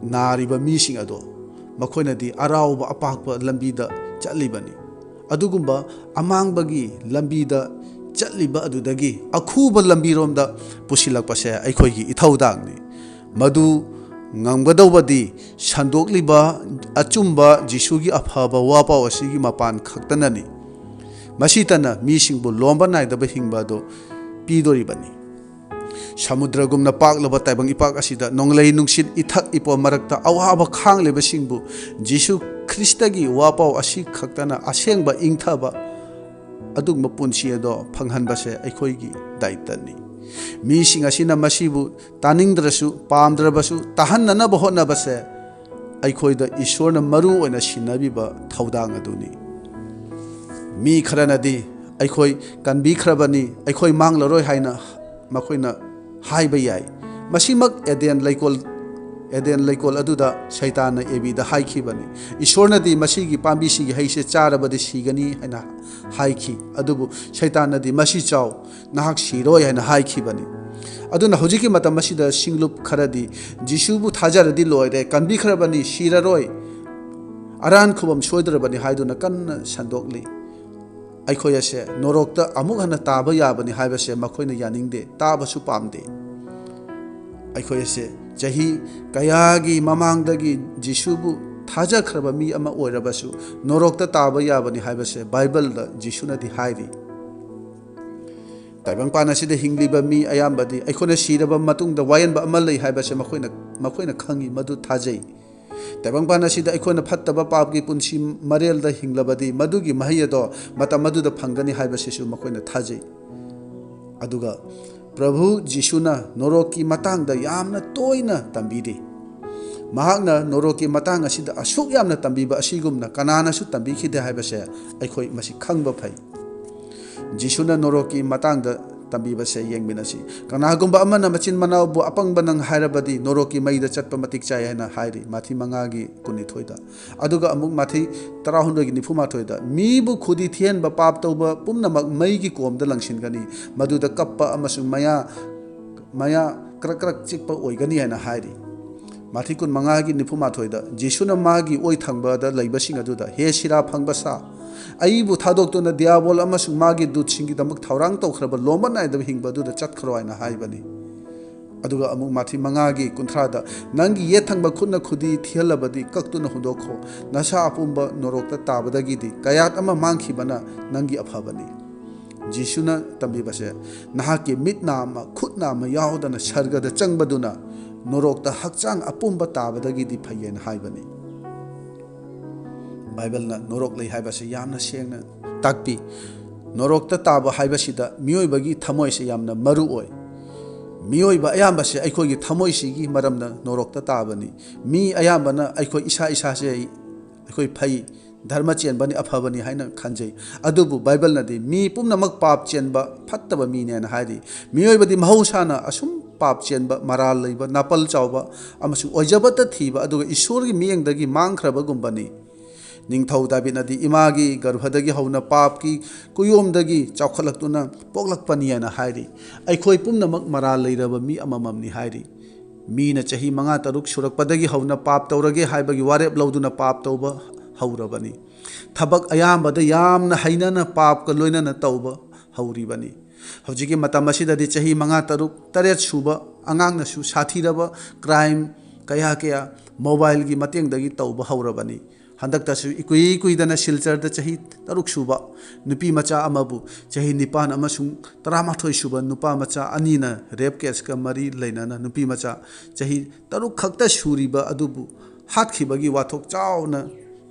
ꯅꯥꯔꯤꯕ ꯃꯤꯁꯤꯡ ꯑꯗꯣ ꯃꯈꯣꯏꯅꯗꯤ ꯑꯔꯥꯎꯕ ꯑꯄꯥꯛꯄ ꯂꯝꯕꯤꯗ ꯆꯠꯂꯤꯕꯅꯤ꯫ ꯑꯗꯨꯒꯨꯝꯕ ꯑꯃꯥꯡꯕꯒꯤ ꯂꯝꯕꯤꯗ ꯆꯠꯂꯤꯕ ꯑꯗꯨꯗꯒꯤ ꯑꯈꯨꯕ ꯂꯝꯕꯤꯔꯣꯝꯗ ꯄꯨꯁꯤꯜꯂꯛꯄꯁꯦ ꯑꯩꯈꯣꯏꯒꯤ ꯏꯊꯧꯗꯥꯡꯅꯤ꯫ ꯃꯗꯨ ꯉꯝꯒꯗꯧꯕꯗꯤ ꯁꯟꯗꯣꯛꯂꯤꯕ ꯑꯆꯨꯝꯕ ꯖꯤꯁꯨꯒꯤ ꯑꯐꯕ ꯋꯥꯄꯥꯎ ꯑꯁꯤꯒꯤ ꯃꯄꯥꯟ ꯈꯛꯇꯅꯅꯤ꯫ ꯃꯁꯤꯇꯅ ꯃꯤꯁꯤꯡꯕꯨ ꯂꯣꯝꯕ ꯅꯥꯏꯗꯕ ꯍꯤꯡꯕ ꯑꯗꯨ ꯄꯤꯗꯣꯔꯤꯕꯅꯤ꯫ ꯁꯃꯨꯗ꯭ꯔꯒꯨꯝꯅ ꯄꯥꯛꯂꯕ ꯇꯥꯏꯕꯪ ꯏꯄꯥꯛ ꯑꯁꯤꯗ ꯅꯣꯡꯂꯩ ꯅꯨꯡꯁꯤꯠ ꯏꯊꯛ ꯏꯄꯣꯝ ꯃꯔꯛꯇ ꯑꯋꯥꯕ ꯈꯥꯡꯂꯤꯕꯁꯤꯡꯕꯨ ꯖꯤꯁꯨ ꯈ꯭ꯔꯤꯁꯇꯒꯤ ꯋꯥꯄꯥꯎ ꯑꯁꯤ ꯈꯛꯇꯅ ꯑꯁꯦꯡꯕ ꯏꯪꯊꯕ ꯑꯗꯨꯒꯨꯝꯕ ꯄꯨꯟꯁꯤ ꯑꯗꯣ ꯐꯪꯍꯟꯕꯁꯦ ꯑꯩꯈꯣꯏꯒꯤ ꯗꯥꯏꯇꯅꯤ꯫ ꯃꯤꯁꯤꯡ ꯑꯁꯤꯅ ꯃꯁꯤꯕꯨ ꯇꯥꯅꯤꯡꯗ꯭ꯔꯁꯨ, ꯄꯥꯝꯗ꯭ꯔꯕꯁꯨ, ꯇꯥꯍꯟꯅꯅꯕ ꯍꯣꯠꯅꯕꯁꯦ ꯑꯩꯈꯣꯏꯗ ꯏꯁꯣꯔꯅ ꯃꯔꯨ ꯑꯣꯏꯅ ꯁꯤꯟꯅꯕꯤꯕ ꯊꯧꯗꯥꯡ ꯑꯗꯨꯅꯤ꯫ ꯃꯤ ꯈꯔꯅꯗꯤ ꯑꯩꯈꯣꯏ ꯀꯟꯕꯤꯈ꯭ꯔꯕꯅꯤ, ꯑꯩꯈꯣꯏ ꯃꯥꯡꯂꯔꯣꯏ ꯍꯥꯏꯅ ꯃꯈꯣꯏꯅ ꯍꯥꯏꯕ ꯌꯥꯏ꯫ ꯃꯁꯤꯃꯛ ꯑꯦꯗꯦꯟ ꯂꯩꯀꯣꯜ, ꯑꯦꯗꯦꯟ ꯂꯩꯀꯣꯜ ꯑꯗꯨꯗ ꯁꯩꯇꯥꯟꯅ ꯑꯦꯕꯤꯗ ꯍꯥꯏꯈꯤꯕꯅꯤ꯫ ꯏꯁꯣꯔꯅꯗꯤ ꯃꯁꯤꯒꯤ ꯄꯥꯝꯕꯤꯁꯤꯒꯤ ꯍꯩꯁꯦ ꯆꯥꯔꯕꯗꯤ ꯁꯤꯒꯅꯤ ꯍꯥꯏꯅ ꯍꯥꯏꯈꯤ꯫ ꯑꯗꯨꯕꯨ ꯁꯩꯇꯥꯟꯅꯗꯤ "ꯃꯁꯤ ꯆꯥꯎ, ꯅꯍꯥꯛ ꯁꯤꯔꯣꯏ" ꯍꯥꯏꯅ ꯍꯥꯏꯈꯤꯕꯅꯤ꯫ ꯑꯗꯨꯅ ꯍꯧꯖꯤꯛꯀꯤ ꯃꯇꯝ ꯑꯁꯤꯗ ꯁꯤꯡꯂꯨꯞ ꯈꯔꯗꯤ "ꯖꯤꯁꯨꯕꯨ ꯊꯥꯖꯔꯗꯤ ꯂꯣꯏꯔꯦ, ꯀꯟꯕꯤꯈ꯭ꯔꯕꯅꯤ, ꯁꯤꯔꯔꯣꯏ, ꯑꯔꯥꯟ ꯈꯨꯕꯝ ꯁꯣꯏꯗ꯭ꯔꯕꯅꯤ" ꯍꯥꯏꯗꯨꯅ ꯀꯟꯅ ꯁꯟꯗꯣꯛꯂꯤ꯫ ꯑꯩꯈꯣꯏ ꯑꯁꯦ ꯅꯣꯔꯣꯛꯇ ꯑꯃꯨꯛ ꯍꯟꯅ ꯇꯥꯕ ꯌꯥꯕꯅꯤ ꯍꯥꯏꯕꯁꯦ ꯃꯈꯣꯏꯅ ꯌꯥꯅꯤꯡꯗꯦ, ꯇꯥꯕꯁꯨ ꯄꯥꯝꯗꯦ꯫ ꯑꯩꯈꯣꯏ ꯑꯁꯦ ꯆꯍꯤ ꯀꯌꯥꯒꯤ ꯃꯃꯥꯡꯗꯒꯤ ꯖꯤꯁꯨꯕꯨ ꯊꯥꯖꯈ꯭ꯔꯕ ꯃꯤ ꯑꯃ ꯑꯣꯏꯔꯕꯁꯨ ꯅꯣꯔꯣꯛꯇ ꯇꯥꯕ ꯌꯥꯕꯅꯤ ꯍꯥꯏꯕꯁꯦ ꯕꯥꯏꯕꯜꯗ ꯖꯤꯁꯨꯅꯗꯤ ꯍꯥꯏꯔꯤ꯫ ꯇꯥꯏꯕꯪꯄꯥꯟ ꯑꯁꯤꯗ ꯍꯤꯡꯂꯤꯕ ꯃꯤ ꯑꯌꯥꯝꯕꯗꯤ ꯑꯩꯈꯣꯏꯅ ꯁꯤꯔꯕ ꯃꯇꯨꯡꯗ ꯋꯥꯌꯦꯟꯕ ꯑꯃ ꯂꯩ ꯍꯥꯏꯕꯁꯦ ꯃꯈꯣꯏꯅ, ꯃꯈꯣꯏꯅ ꯈꯪꯏ, ꯃꯗꯨ ꯊꯥꯖꯩ꯫ ꯇꯥꯏꯕꯪꯄꯥꯟ ꯑꯁꯤꯗ ꯑꯩꯈꯣꯏꯅ ꯐꯠꯇꯕ ꯄꯥꯞꯀꯤ ꯄꯨꯟꯁꯤ ꯃꯔꯦꯜꯗ ꯍꯤꯡꯂꯕꯗꯤ ꯃꯗꯨꯒꯤ ꯃꯍꯩ ꯑꯗꯣ ꯃꯇꯝ ꯑꯗꯨꯗ ꯐꯪꯒꯅꯤ ꯍꯥꯏꯕꯁꯤꯁꯨ ꯃꯈꯣꯏꯅ ꯊꯥꯖꯩ꯫ ꯑꯗꯨꯒ ꯄ꯭ꯔꯚꯨ ꯖꯤꯁꯨꯅ ꯅꯣꯔꯣꯛꯀꯤ ꯃꯇꯥꯡꯗ ꯌꯥꯝꯅ ꯇꯣꯏꯅ ꯇꯝꯕꯤꯔꯤ꯫ ꯃꯍꯥꯛꯅ ꯅꯣꯔꯣꯛꯀꯤ ꯃꯇꯥꯡ ꯑꯁꯤꯗ ꯑꯁꯨꯛ ꯌꯥꯝꯅ ꯇꯝꯕꯤꯕ ꯑꯁꯤꯒꯨꯝꯅ ꯀꯅꯥꯅꯁꯨ ꯇꯝꯕꯤꯈꯤꯗꯦ ꯍꯥꯏꯕꯁꯦ ꯑꯩꯈꯣꯏ ꯃꯁꯤ ꯈꯪꯕ ꯐꯩ꯫ ꯖꯤꯁꯨꯅ ꯅꯣꯔꯣꯛꯀꯤ ꯃꯇꯥꯡꯗ ꯇꯝꯕꯤꯕꯁꯦ ꯌꯦꯡꯃꯤꯟꯅꯁꯤ꯫ ꯀꯅꯥꯒꯨꯝꯕ ꯑꯃꯅ ꯃꯆꯤꯟ ꯃꯅꯥꯎꯕꯨ "ꯑꯄꯪꯕ ꯅꯪ ꯍꯥꯏꯔꯕꯗꯤ ꯅꯣꯔꯣꯛꯀꯤ ꯃꯩꯗ ꯆꯠꯄ ꯃꯇꯤꯛ ꯆꯥꯏ" ꯍꯥꯏꯅ ꯍꯥꯏꯔꯤ, ꯃꯥꯊꯤ ꯃꯉꯥꯒꯤ ꯀꯨꯟꯅꯤꯊꯣꯏꯗ꯫ ꯑꯗꯨꯒ ꯑꯃꯨꯛ ꯃꯥꯊꯤ ꯇꯔꯥꯍꯨꯝꯗꯣꯏꯒꯤ ꯅꯤꯐꯨ ꯃꯥꯊꯣꯏꯗ, "ꯃꯤꯕꯨ ꯈꯨꯗꯤ ꯊꯤꯍꯟꯕ ꯄꯥꯞ ꯇꯧꯕ ꯄꯨꯝꯅꯃꯛ ꯃꯩꯒꯤ ꯀꯣꯝꯗ ꯂꯪꯁꯤꯟꯒꯅꯤ, ꯃꯗꯨꯗ ꯀꯞꯄ ꯑꯃꯁꯨꯡ ꯃꯌꯥ, ꯃꯌꯥ ꯀ꯭ꯔꯛ ꯀ꯭ꯔꯛ ꯆꯤꯛꯄ ꯑꯣꯏꯒꯅꯤ" ꯍꯥꯏꯅ ꯍꯥꯏꯔꯤ꯫ ꯃꯥꯊꯤ ꯀꯨꯟꯃꯉꯥꯒꯤ ꯅꯤꯐꯨ ꯃꯥꯊꯣꯏꯗ, ꯖꯤꯁꯨꯅ ꯃꯥꯒꯤ ꯑꯣꯏ ꯊꯪꯕꯗ ꯂꯩꯕꯁꯤꯡ ꯑꯗꯨꯗ, "ꯍꯦ ꯁꯤꯔꯥ ꯐꯪꯕ ꯁꯥ, ꯑꯩꯕꯨ ꯊꯥꯗꯣꯛꯇꯨꯅ ꯗꯤꯌꯥꯕꯣꯜ ꯑꯃꯁꯨꯡ ꯃꯥꯒꯤ ꯗꯨꯠꯁꯤꯡꯒꯤꯗꯃꯛ ꯊꯧꯔꯥꯡ ꯇꯧꯈ꯭ꯔꯕ ꯂꯣꯝꯕ ꯅꯥꯏꯗꯕ ꯍꯤꯡꯕ ꯑꯗꯨꯗ ꯆꯠꯈ꯭ꯔꯣ" ꯍꯥꯏꯅ ꯍꯥꯏꯕꯅꯤ꯫ ꯑꯗꯨꯒ ꯑꯃꯨꯛ ꯃꯥꯊꯤ ꯃꯉꯥꯒꯤ ꯀꯨꯟꯊ꯭ꯔꯥꯗ, "ꯅꯪꯒꯤ ꯌꯦꯠ ꯊꯪꯕ ꯈꯨꯠꯅ ꯈꯨꯗꯤ ꯊꯤꯍꯜꯂꯕꯗꯤ ꯀꯛꯇꯨꯅ ꯍꯨꯟꯗꯣꯛꯈꯣ, ꯅꯁꯥ ꯑꯄꯨꯝꯕ ꯅꯣꯔꯣꯛꯇ ꯇꯥꯕꯗꯒꯤꯗꯤ ꯀꯌꯥꯠ ꯑꯃ ꯃꯥꯡꯈꯤꯕꯅ ꯅꯪꯒꯤ ꯑꯐꯕꯅꯤ"꯫ ꯖꯤꯁꯨꯅ ꯇꯝꯕꯤꯕꯁꯦ, ꯅꯍꯥꯛꯀꯤ ꯃꯤꯠ ꯅꯥꯝꯃ, ꯈꯨꯠ ꯅꯥꯝꯃ ꯌꯥꯎꯗꯅ ꯁꯔꯒꯗ ꯆꯪꯕꯗꯨꯅ ꯅꯣꯔꯣꯛꯇ ꯍꯛꯆꯥꯡ ꯑꯄꯨꯝꯕ ꯇꯥꯕꯗꯒꯤꯗꯤ ꯐꯩꯌꯦꯅ ꯍꯥꯏꯕꯅꯤ꯫ ꯕꯥꯏꯕꯜꯅ ꯅꯣꯔꯣꯛ ꯂꯩ ꯍꯥꯏꯕꯁꯤ ꯌꯥꯝꯅ ꯁꯦꯡꯅ ꯇꯥꯛꯄꯤ꯫ ꯅꯣꯔꯣꯛꯇ ꯇꯥꯕ ꯍꯥꯏꯕꯁꯤꯗ ꯃꯤꯑꯣꯏꯕꯒꯤ ꯊꯃꯣꯏꯁꯦ ꯌꯥꯝꯅ ꯃꯔꯨ ꯑꯣꯏ꯫ ꯃꯤꯑꯣꯏꯕ ꯑꯌꯥꯝꯕꯁꯦ ꯑꯩꯈꯣꯏꯒꯤ ꯊꯃꯣꯏꯁꯤꯒꯤ ꯃꯔꯝꯅ ꯅꯣꯔꯣꯛꯇ ꯇꯥꯕꯅꯤ꯫ ꯃꯤ ꯑꯌꯥꯝꯕꯅ ꯑꯩꯈꯣꯏ ꯏꯁꯥ ꯏꯁꯥꯁꯦ ꯑꯩꯈꯣꯏ ꯐꯩ, ꯙꯔꯃ ꯆꯦꯟꯕꯅꯤ, ꯑꯐꯕꯅꯤ ꯍꯥꯏꯅ ꯈꯟꯖꯩ꯫ ꯑꯗꯨꯕꯨ ꯕꯥꯏꯕꯜꯅꯗꯤ ꯃꯤ ꯄꯨꯝꯅꯃꯛ ꯄꯥꯞ ꯆꯦꯟꯕ, ꯐꯠꯇꯕ ꯃꯤꯅꯦꯅ ꯍꯥꯏꯔꯤ꯫ ꯃꯤꯑꯣꯏꯕꯗꯤ ꯃꯍꯧꯁꯥꯅ ꯑꯁꯨꯝ ꯄꯥꯞ ꯆꯦꯟꯕ, ꯃꯔꯥꯜ ꯂꯩꯕ, ꯅꯥꯄꯜ ꯆꯥꯎꯕ ꯑꯃꯁꯨꯡ ꯑꯣꯏꯖꯕꯇ ꯊꯤꯕ, ꯑꯗꯨꯒ ꯏꯁꯣꯔꯒꯤ ꯃꯤꯠꯌꯦꯡꯗꯒꯤ ꯃꯥꯡꯈ꯭ꯔꯕꯒꯨꯝꯕꯅꯤ꯫ ꯅꯤꯡꯊꯧ ꯗꯥꯕꯤꯗꯅꯗꯤ ꯏꯃꯥꯒꯤ ꯒꯔꯚꯗꯒꯤ ꯍꯧꯅ ꯄꯥꯞꯀꯤ ꯀꯨꯌꯣꯝꯗꯒꯤ ꯆꯥꯎꯈꯠꯂꯛꯇꯨꯅ ꯄꯣꯛꯂꯛꯄꯅꯤ ꯍꯥꯏꯅ ꯍꯥꯏꯔꯤ꯫ ꯑꯩꯈꯣꯏ ꯄꯨꯝꯅꯃꯛ ꯃꯔꯥꯜ ꯂꯩꯔꯕ ꯃꯤ ꯑꯃꯃꯝꯅꯤ ꯍꯥꯏꯔꯤ꯫ ꯃꯤꯅ ꯆꯍꯤ ꯃꯉꯥ ꯇꯔꯨꯛ ꯁꯨꯔꯛꯄꯗꯒꯤ ꯍꯧꯅ ꯄꯥꯞ ꯇꯧꯔꯒꯦ ꯍꯥꯏꯕꯒꯤ ꯋꯥꯔꯦꯞ ꯂꯧꯗꯨꯅ ꯄꯥꯞ ꯇꯧꯕ ꯍꯧꯔꯕꯅꯤ꯫ ꯊꯕꯛ ꯑꯌꯥꯝꯕꯗ ꯌꯥꯝꯅ ꯍꯩꯅꯅ ꯄꯥꯞꯀ ꯂꯣꯏꯅꯅ ꯇꯧꯕ ꯍꯧꯔꯤꯕꯅꯤ꯫ ꯍꯧꯖꯤꯛꯀꯤ ꯃꯇꯝ ꯑꯁꯤꯗꯗꯤ ꯆꯍꯤ ꯃꯉꯥ ꯇꯔꯨꯛ ꯇꯔꯦꯠ ꯁꯨꯕ ꯑꯉꯥꯡꯅꯁꯨ ꯁꯥꯊꯤꯔꯕ ꯀ꯭ꯔꯥꯏꯝ ꯀꯌꯥ ꯀꯌꯥ ꯃꯣꯕꯥꯏꯜꯒꯤ ꯃꯇꯦꯡꯗꯒꯤ ꯇꯧꯕ ꯍꯧꯔꯕꯅꯤ꯫ ꯍꯟꯗꯛꯇꯁꯨ ꯏꯀꯨꯏ ꯀꯨꯏꯗꯅ ꯁꯤꯜꯆꯔꯗ ꯆꯍꯤ ꯇꯔꯨꯛ ꯁꯨꯕ ꯅꯨꯄꯤ ꯃꯆꯥ ꯑꯃꯕꯨ ꯆꯍꯤ ꯅꯤꯄꯥꯟ ꯑꯃꯁꯨꯡ ꯇꯔꯥꯃꯥꯊꯣꯏ ꯁꯨꯕ ꯅꯨꯄꯥ ꯃꯆꯥ ꯑꯅꯤꯅ ꯔꯦꯞ ꯀꯦꯁꯀ ꯃꯔꯤ ꯂꯩꯅꯅ ꯅꯨꯄꯤ ꯃꯆꯥ ꯆꯍꯤ ꯇꯔꯨꯛ ꯈꯛꯇ ꯁꯨꯔꯤꯕ ꯑꯗꯨꯕꯨ ꯍꯥꯠꯈꯤꯕꯒꯤ ꯋꯥꯊꯣꯛ ꯆꯥꯎꯅ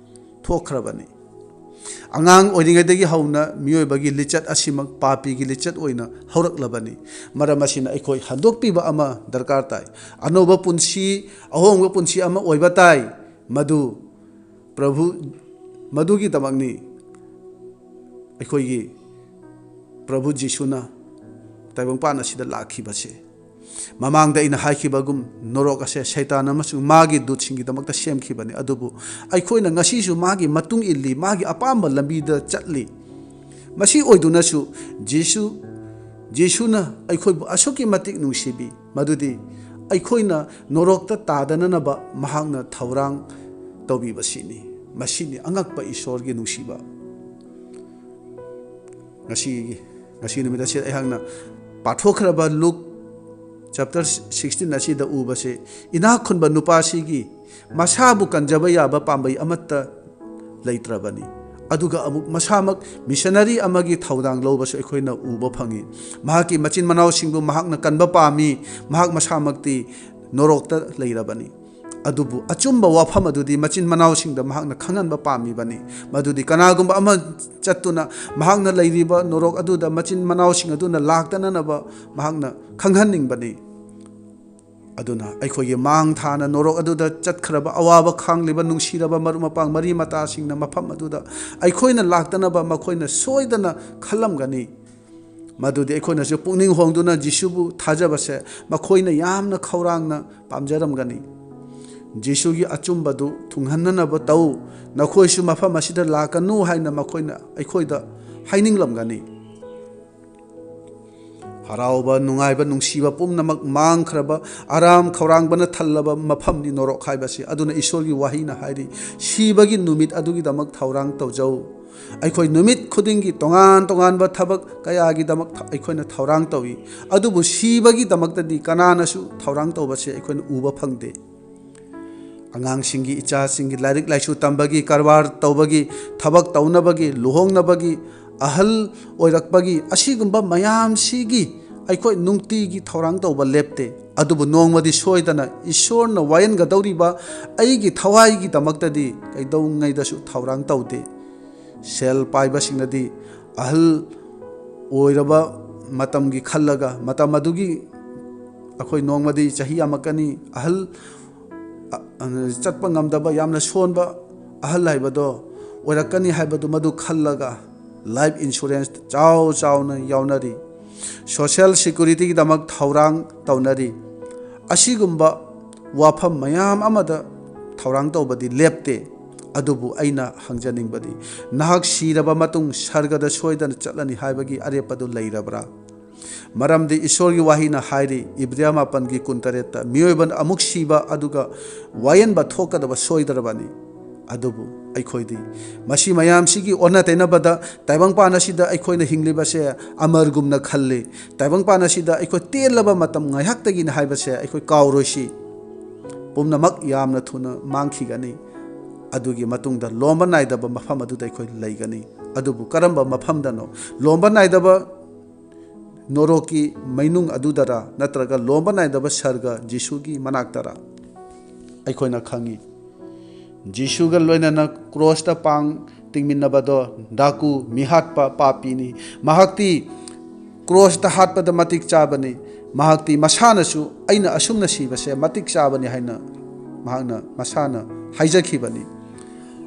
ꯊꯣꯛꯈ꯭ꯔꯕꯅꯤ꯫ ꯑꯉꯥꯡ ꯑꯣꯏꯔꯤꯉꯩꯗꯒꯤ ꯍꯧꯅ ꯃꯤꯑꯣꯏꯕꯒꯤ ꯂꯤꯆꯠ ꯑꯁꯤꯃꯛ ꯄꯥꯄꯤꯒꯤ ꯂꯤꯆꯠ ꯑꯣꯏꯅ ꯍꯧꯔꯛꯂꯕꯅꯤ꯫ ꯃꯔꯝ ꯑꯁꯤꯅ ꯑꯩꯈꯣꯏ ꯍꯟꯗꯣꯛꯄꯤꯕ ꯑꯃ ꯗꯔꯀꯥꯔ ꯇꯥꯏ꯫ ꯑꯅꯧꯕ ꯄꯨꯟꯁꯤ, ꯑꯍꯣꯡꯕ ꯄꯨꯟꯁꯤ ꯑꯃ ꯑꯣꯏꯕ ꯇꯥꯏ꯫ ꯃꯗꯨ ꯄ꯭ꯔꯚꯨ, ꯃꯗꯨꯒꯤꯗꯃꯛꯅꯤ ꯑꯩꯈꯣꯏꯒꯤ ꯄ꯭ꯔꯚꯨ ꯖꯤꯁꯨꯅ ꯇꯥꯏꯕꯪꯄꯥꯟ ꯑꯁꯤꯗ ꯂꯥꯛꯈꯤꯕꯁꯦ꯫ ꯃꯃꯥꯡꯗ ꯑꯩꯅ ꯍꯥꯏꯈꯤꯕꯒꯨꯝ, ꯅꯣꯔꯣꯛ ꯑꯁꯦ ꯁꯩꯇꯥꯟ ꯑꯃꯁꯨꯡ ꯃꯥꯒꯤ ꯗꯨꯠꯁꯤꯡꯒꯤꯗꯃꯛꯇ ꯁꯦꯝꯈꯤꯕꯅꯤ꯫ ꯑꯗꯨꯕꯨ ꯑꯩꯈꯣꯏꯅ ꯉꯁꯤꯁꯨ ꯃꯥꯒꯤ ꯃꯇꯨꯡ ꯏꯜꯂꯤ, ꯃꯥꯒꯤ ꯑꯄꯥꯝꯕ ꯂꯝꯕꯤꯗ ꯆꯠꯂꯤ꯫ ꯃꯁꯤ ꯑꯣꯏꯗꯨꯅꯁꯨ ꯖꯤꯁꯨ, ꯖꯤꯁꯨꯅ ꯑꯩꯈꯣꯏꯕꯨ ꯑꯁꯨꯛꯀꯤ ꯃꯇꯤꯛ ꯅꯨꯡꯁꯤꯕꯤ, ꯃꯗꯨꯗꯤ ꯑꯩꯈꯣꯏꯅ ꯅꯣꯔꯣꯛꯇ ꯇꯥꯗꯅꯅꯕ ꯃꯍꯥꯛꯅ ꯊꯧꯔꯥꯡ ꯇꯧꯕꯤꯕꯁꯤꯅꯤ꯫ ꯃꯁꯤꯅꯤ ꯑꯉꯛꯄ ꯏꯁꯣꯔꯒꯤ ꯅꯨꯡꯁꯤꯕ꯫ ꯉꯁꯤ, ꯉꯁꯤ ꯅꯨꯃꯤꯠ ꯑꯁꯤꯗ ꯑꯩꯍꯥꯛꯅ ꯄꯥꯊꯣꯛꯈ꯭ꯔꯕ ꯂꯨꯛ chapter sixteen ꯑꯁꯤꯗ ꯎꯕꯁꯦ, ꯏꯅꯥꯛ ꯈꯨꯟꯕ ꯅꯨꯄꯥꯁꯤꯒꯤ ꯃꯁꯥꯕꯨ ꯀꯟꯖꯕ ꯌꯥꯕ ꯄꯥꯝꯕꯩ ꯑꯃꯠꯇ ꯂꯩꯇ꯭ꯔꯕꯅꯤ꯫ ꯑꯗꯨꯒ ꯑꯃꯨꯛ ꯃꯁꯥꯃꯛ ꯃꯤꯁꯅꯔꯤ ꯑꯃꯒꯤ ꯊꯧꯗꯥꯡ ꯂꯧꯕꯁꯨ ꯑꯩꯈꯣꯏꯅ ꯎꯕ ꯐꯪꯏ꯫ ꯃꯍꯥꯛꯀꯤ ꯃꯆꯤꯟ ꯃꯅꯥꯎꯁꯤꯡꯕꯨ ꯃꯍꯥꯛꯅ ꯀꯟꯕ ꯄꯥꯝꯃꯤ꯫ ꯃꯍꯥꯛ ꯃꯁꯥꯃꯛꯇꯤ ꯅꯣꯔꯣꯛꯇ ꯂꯩꯔꯕꯅꯤ꯫ ꯑꯗꯨꯕꯨ ꯑꯆꯨꯝꯕ ꯋꯥꯐꯝ ꯑꯗꯨꯗꯤ ꯃꯆꯤꯟ ꯃꯅꯥꯎꯁꯤꯡꯗ ꯃꯍꯥꯛꯅ ꯈꯪꯍꯟꯕ ꯄꯥꯝꯃꯤꯕꯅꯤ꯫ ꯃꯗꯨꯗꯤ ꯀꯅꯥꯒꯨꯝꯕ ꯑꯃ ꯆꯠꯇꯨꯅ ꯃꯍꯥꯛꯅ ꯂꯩꯔꯤꯕ ꯅꯣꯔꯣꯛ ꯑꯗꯨꯗ ꯃꯆꯤꯟ ꯃꯅꯥꯎꯁꯤꯡ ꯑꯗꯨꯅ ꯂꯥꯛꯇꯅꯅꯕ ꯃꯍꯥꯛꯅ ꯈꯪꯍꯟꯅꯤꯡꯕꯅꯤ꯫ ꯑꯗꯨꯅ ꯑꯩꯈꯣꯏꯒꯤ ꯃꯥꯡ ꯊꯥꯅ ꯅꯣꯔꯣꯛ ꯑꯗꯨꯗ ꯆꯠꯈ꯭ꯔꯕ, ꯑꯋꯥꯕ ꯈꯥꯡꯂꯤꯕ ꯅꯨꯡꯁꯤꯔꯕ ꯃꯔꯨꯞ ꯃꯄꯥꯡ ꯃꯔꯤ ꯃꯇꯥꯁꯤꯡꯅ ꯃꯐꯝ ꯑꯗꯨꯗ ꯑꯩꯈꯣꯏꯅ ꯂꯥꯛꯇꯅꯕ ꯃꯈꯣꯏꯅ ꯁꯣꯏꯗꯅ ꯈꯜꯂꯝꯒꯅꯤ꯫ ꯃꯗꯨꯗꯤ ꯑꯩꯈꯣꯏꯅꯁꯨ ꯄꯨꯛꯅꯤꯡ ꯍꯣꯡꯗꯨꯅ ꯖꯤꯁꯨꯕꯨ ꯊꯥꯖꯕꯁꯦ ꯃꯈꯣꯏꯅ ꯌꯥꯝꯅ ꯈꯧꯔꯥꯡꯅ ꯄꯥꯝꯖꯔꯝꯒꯅꯤ꯫ ꯖꯤꯁꯨꯒꯤ ꯑꯆꯨꯝꯕꯗꯨ ꯊꯨꯡꯍꯟꯅꯅꯕ ꯇꯧ, ꯅꯈꯣꯏꯁꯨ ꯃꯐꯝ ꯑꯁꯤꯗ ꯂꯥꯛꯀꯅꯨ ꯍꯥꯏꯅ ꯃꯈꯣꯏꯅ ꯑꯩꯈꯣꯏꯗ ꯍꯥꯏꯅꯤꯡꯂꯝꯒꯅꯤ꯫ ꯍꯔꯥꯎꯕ, ꯅꯨꯡꯉꯥꯏꯕ, ꯅꯨꯡꯁꯤꯕ ꯄꯨꯝꯅꯃꯛ ꯃꯥꯡꯈ꯭ꯔꯕ, ꯑꯔꯥꯝ ꯈꯧꯔꯥꯡꯕꯅ ꯊꯜꯂꯕ ꯃꯐꯝꯅꯤ ꯅꯣꯔꯣꯛ ꯍꯥꯏꯕꯁꯤ꯫ ꯑꯗꯨꯅ ꯏꯁꯣꯔꯒꯤ ꯋꯥꯍꯩꯅ ꯍꯥꯏꯔꯤ, "ꯁꯤꯕꯒꯤ ꯅꯨꯃꯤꯠ ꯑꯗꯨꯒꯤꯗꯃꯛ ꯊꯧꯔꯥꯡ ꯇꯧꯖꯧ"꯫ ꯑꯩꯈꯣꯏ ꯅꯨꯃꯤꯠ ꯈꯨꯗꯤꯡꯒꯤ ꯇꯣꯉꯥꯟ ꯇꯣꯉꯥꯟꯕ ꯊꯕꯛ ꯀꯌꯥꯒꯤꯗꯃꯛ ꯊ-, ꯑꯩꯈꯣꯏꯅ ꯊꯧꯔꯥꯡ ꯇꯧꯏ, ꯑꯗꯨꯕꯨ ꯁꯤꯕꯒꯤꯗꯃꯛꯇꯗꯤ ꯀꯅꯥꯅꯁꯨ ꯊꯧꯔꯥꯡ ꯇꯧꯕꯁꯦ ꯑꯩꯈꯣꯏꯅ ꯎꯕ ꯐꯪꯗꯦ꯫ ꯑꯉꯥꯡꯁꯤꯡꯒꯤ, ꯏꯆꯥꯁꯤꯡꯒꯤ ꯂꯥꯏꯔꯤꯛ ꯂꯥꯏꯁꯨ ꯇꯝꯕꯒꯤ, ꯀꯔꯕꯥꯔ ꯇꯧꯕꯒꯤ, ꯊꯕꯛ ꯇꯧꯅꯕꯒꯤ, ꯂꯨꯍꯣꯡꯅꯕꯒꯤ, ꯑꯍꯜ ꯑꯣꯏꯔꯛꯄꯒꯤ, ꯑꯁꯤꯒꯨꯝꯕ ꯃꯌꯥꯝꯁꯤꯒꯤ ꯑꯩꯈꯣꯏ ꯅꯨꯡꯇꯤꯒꯤ ꯊꯧꯔꯥꯡ ꯇꯧꯕ ꯂꯦꯞꯇꯦ꯫ ꯑꯗꯨꯕꯨ ꯅꯣꯡꯃꯗꯤ ꯁꯣꯏꯗꯅ ꯏꯁꯣꯔꯅ ꯋꯥꯌꯦꯟꯒꯗꯧꯔꯤꯕ ꯑꯩꯒꯤ ꯊꯋꯥꯏꯒꯤꯗꯃꯛꯇꯗꯤ ꯀꯩꯗꯧꯉꯩꯗꯁꯨ ꯊꯧꯔꯥꯡ ꯇꯧꯗꯦ꯫ ꯁꯦꯜ ꯄꯥꯏꯕꯁꯤꯡꯅꯗꯤ ꯑꯍꯜ ꯑꯣꯏꯔꯕ ꯃꯇꯝꯒꯤ ꯈꯜꯂꯒ, ꯃꯇꯝ ꯑꯗꯨꯒꯤ ꯑꯩꯈꯣꯏ ꯅꯣꯡꯃꯗꯤ ꯆꯍꯤ ꯌꯥꯝꯃꯛꯀꯅꯤ, ꯑꯍꯜ, ꯑ, ꯑ, ꯆꯠꯄ ꯉꯝꯗꯕ, ꯌꯥꯝꯅ ꯁꯣꯟꯕ ꯑꯍꯜ ꯍꯥꯏꯕꯗꯣ ꯑꯣꯏꯔꯛꯀꯅꯤ ꯍꯥꯏꯕꯗꯨ ꯃꯗꯨ ꯈꯜꯂꯒ life insurance ꯆꯥꯎ ꯆꯥꯎꯅ ꯌꯥꯎꯅꯔꯤ꯫ ꯁꯣꯁꯤꯌꯦꯜ ꯁꯦꯀ꯭ꯌꯨꯔꯤꯇꯤꯒꯤꯗꯃꯛ ꯊꯧꯔꯥꯡ ꯇꯧꯅꯔꯤ꯫ ꯑꯁꯤꯒꯨꯝꯕ ꯋꯥꯐꯝ ꯃꯌꯥꯝ ꯑꯃꯗ ꯊꯧꯔꯥꯡ ꯇꯧꯕꯗꯤ ꯂꯦꯞꯇꯦ꯫ ꯑꯗꯨꯕꯨ ꯑꯩꯅ ꯍꯪꯖꯅꯤꯡꯕꯗꯤ, ꯅꯍꯥꯛ ꯁꯤꯔꯕ ꯃꯇꯨꯡ ꯁꯔꯒꯗ ꯁꯣꯏꯗꯅ ꯆꯠꯂꯅꯤ ꯍꯥꯏꯕꯒꯤ ꯑꯔꯦꯞꯄꯗꯨ ꯂꯩꯔꯕ꯭ꯔꯥ? ꯃꯔꯝꯗꯤ ꯏꯁꯣꯔꯒꯤ ꯋꯥꯍꯩꯅ ꯍꯥꯏꯔꯤ, ꯏꯕ꯭ꯔꯤꯌꯥ ꯃꯥꯄꯟꯒꯤ ꯀꯨꯟꯇꯔꯦꯠꯇ, "ꯃꯤꯑꯣꯏꯕꯅ ꯑꯃꯨꯛ ꯁꯤꯕ ꯑꯗꯨꯒ ꯋꯥꯌꯦꯟꯕ ꯊꯣꯛꯀꯗꯕ ꯁꯣꯏꯗ꯭ꯔꯕꯅꯤ"꯫ ꯑꯗꯨꯕꯨ ꯑꯩꯈꯣꯏꯗꯤ ꯃꯁꯤ ꯃꯌꯥꯝꯁꯤꯒꯤ ꯑꯣꯟꯅ ꯇꯩꯅꯕꯗ ꯇꯥꯏꯕꯪꯄꯥꯟ ꯑꯁꯤꯗ ꯑꯩꯈꯣꯏꯅ ꯍꯤꯡꯂꯤꯕꯁꯦ ꯑꯃꯔꯒꯨꯝꯅ ꯈꯜꯂꯤ꯫ ꯇꯥꯏꯕꯪꯄꯥꯟ ꯑꯁꯤꯗ ꯑꯩꯈꯣꯏ ꯇꯦꯜꯂꯕ ꯃꯇꯝ ꯉꯥꯏꯍꯥꯛꯇꯒꯤꯅꯤ ꯍꯥꯏꯕꯁꯦ ꯑꯩꯈꯣꯏ ꯀꯥꯎꯔꯣꯏꯁꯤ꯫ ꯄꯨꯝꯅꯃꯛ ꯌꯥꯝꯅ ꯊꯨꯅ ꯃꯥꯡꯈꯤꯒꯅꯤ꯫ ꯑꯗꯨꯒꯤ ꯃꯇꯨꯡꯗ ꯂꯣꯝꯕ ꯅꯥꯏꯗꯕ ꯃꯐꯝ ꯑꯗꯨꯗ ꯑꯩꯈꯣꯏ ꯂꯩꯒꯅꯤ꯫ ꯑꯗꯨꯕꯨ ꯀꯔꯝꯕ ꯃꯐꯝꯗꯅꯣ? ꯂꯣꯝꯕ ꯅꯥꯏꯗꯕ ꯅꯣꯔꯣꯛꯀꯤ ꯃꯩꯅꯨꯡ ꯑꯗꯨꯗꯔ, ꯅꯠꯇ꯭ꯔꯒ ꯂꯣꯝꯕ ꯅꯥꯏꯗꯕ ꯁꯔꯒ ꯖꯤꯁꯨꯒꯤ ꯃꯅꯥꯛꯇꯔ? ꯑꯩꯈꯣꯏꯅ ꯈꯪꯉꯤ, ꯖꯤꯁꯨꯒ ꯂꯣꯏꯅꯅ ꯀ꯭ꯔꯣꯁꯇ ꯄꯥꯡ ꯇꯤꯡꯃꯤꯟꯅꯕꯗꯣ ꯗꯥꯀꯨ, ꯃꯤꯍꯥꯠꯄ, ꯄꯥꯄꯤꯅꯤ꯫ ꯃꯍꯥꯛꯇꯤ ꯀ꯭ꯔꯣꯁꯇ ꯍꯥꯠꯄꯗ ꯃꯇꯤꯛ ꯆꯥꯕꯅꯤ꯫ ꯃꯍꯥꯛꯇꯤ ꯃꯁꯥꯅꯁꯨ "ꯑꯩꯅ ꯑꯁꯨꯝꯅ ꯁꯤꯕꯁꯦ ꯃꯇꯤꯛ ꯆꯥꯕꯅꯤ" ꯍꯥꯏꯅ ꯃꯍꯥꯛꯅ ꯃꯁꯥꯅ ꯍꯥꯏꯖꯈꯤꯕꯅꯤ꯫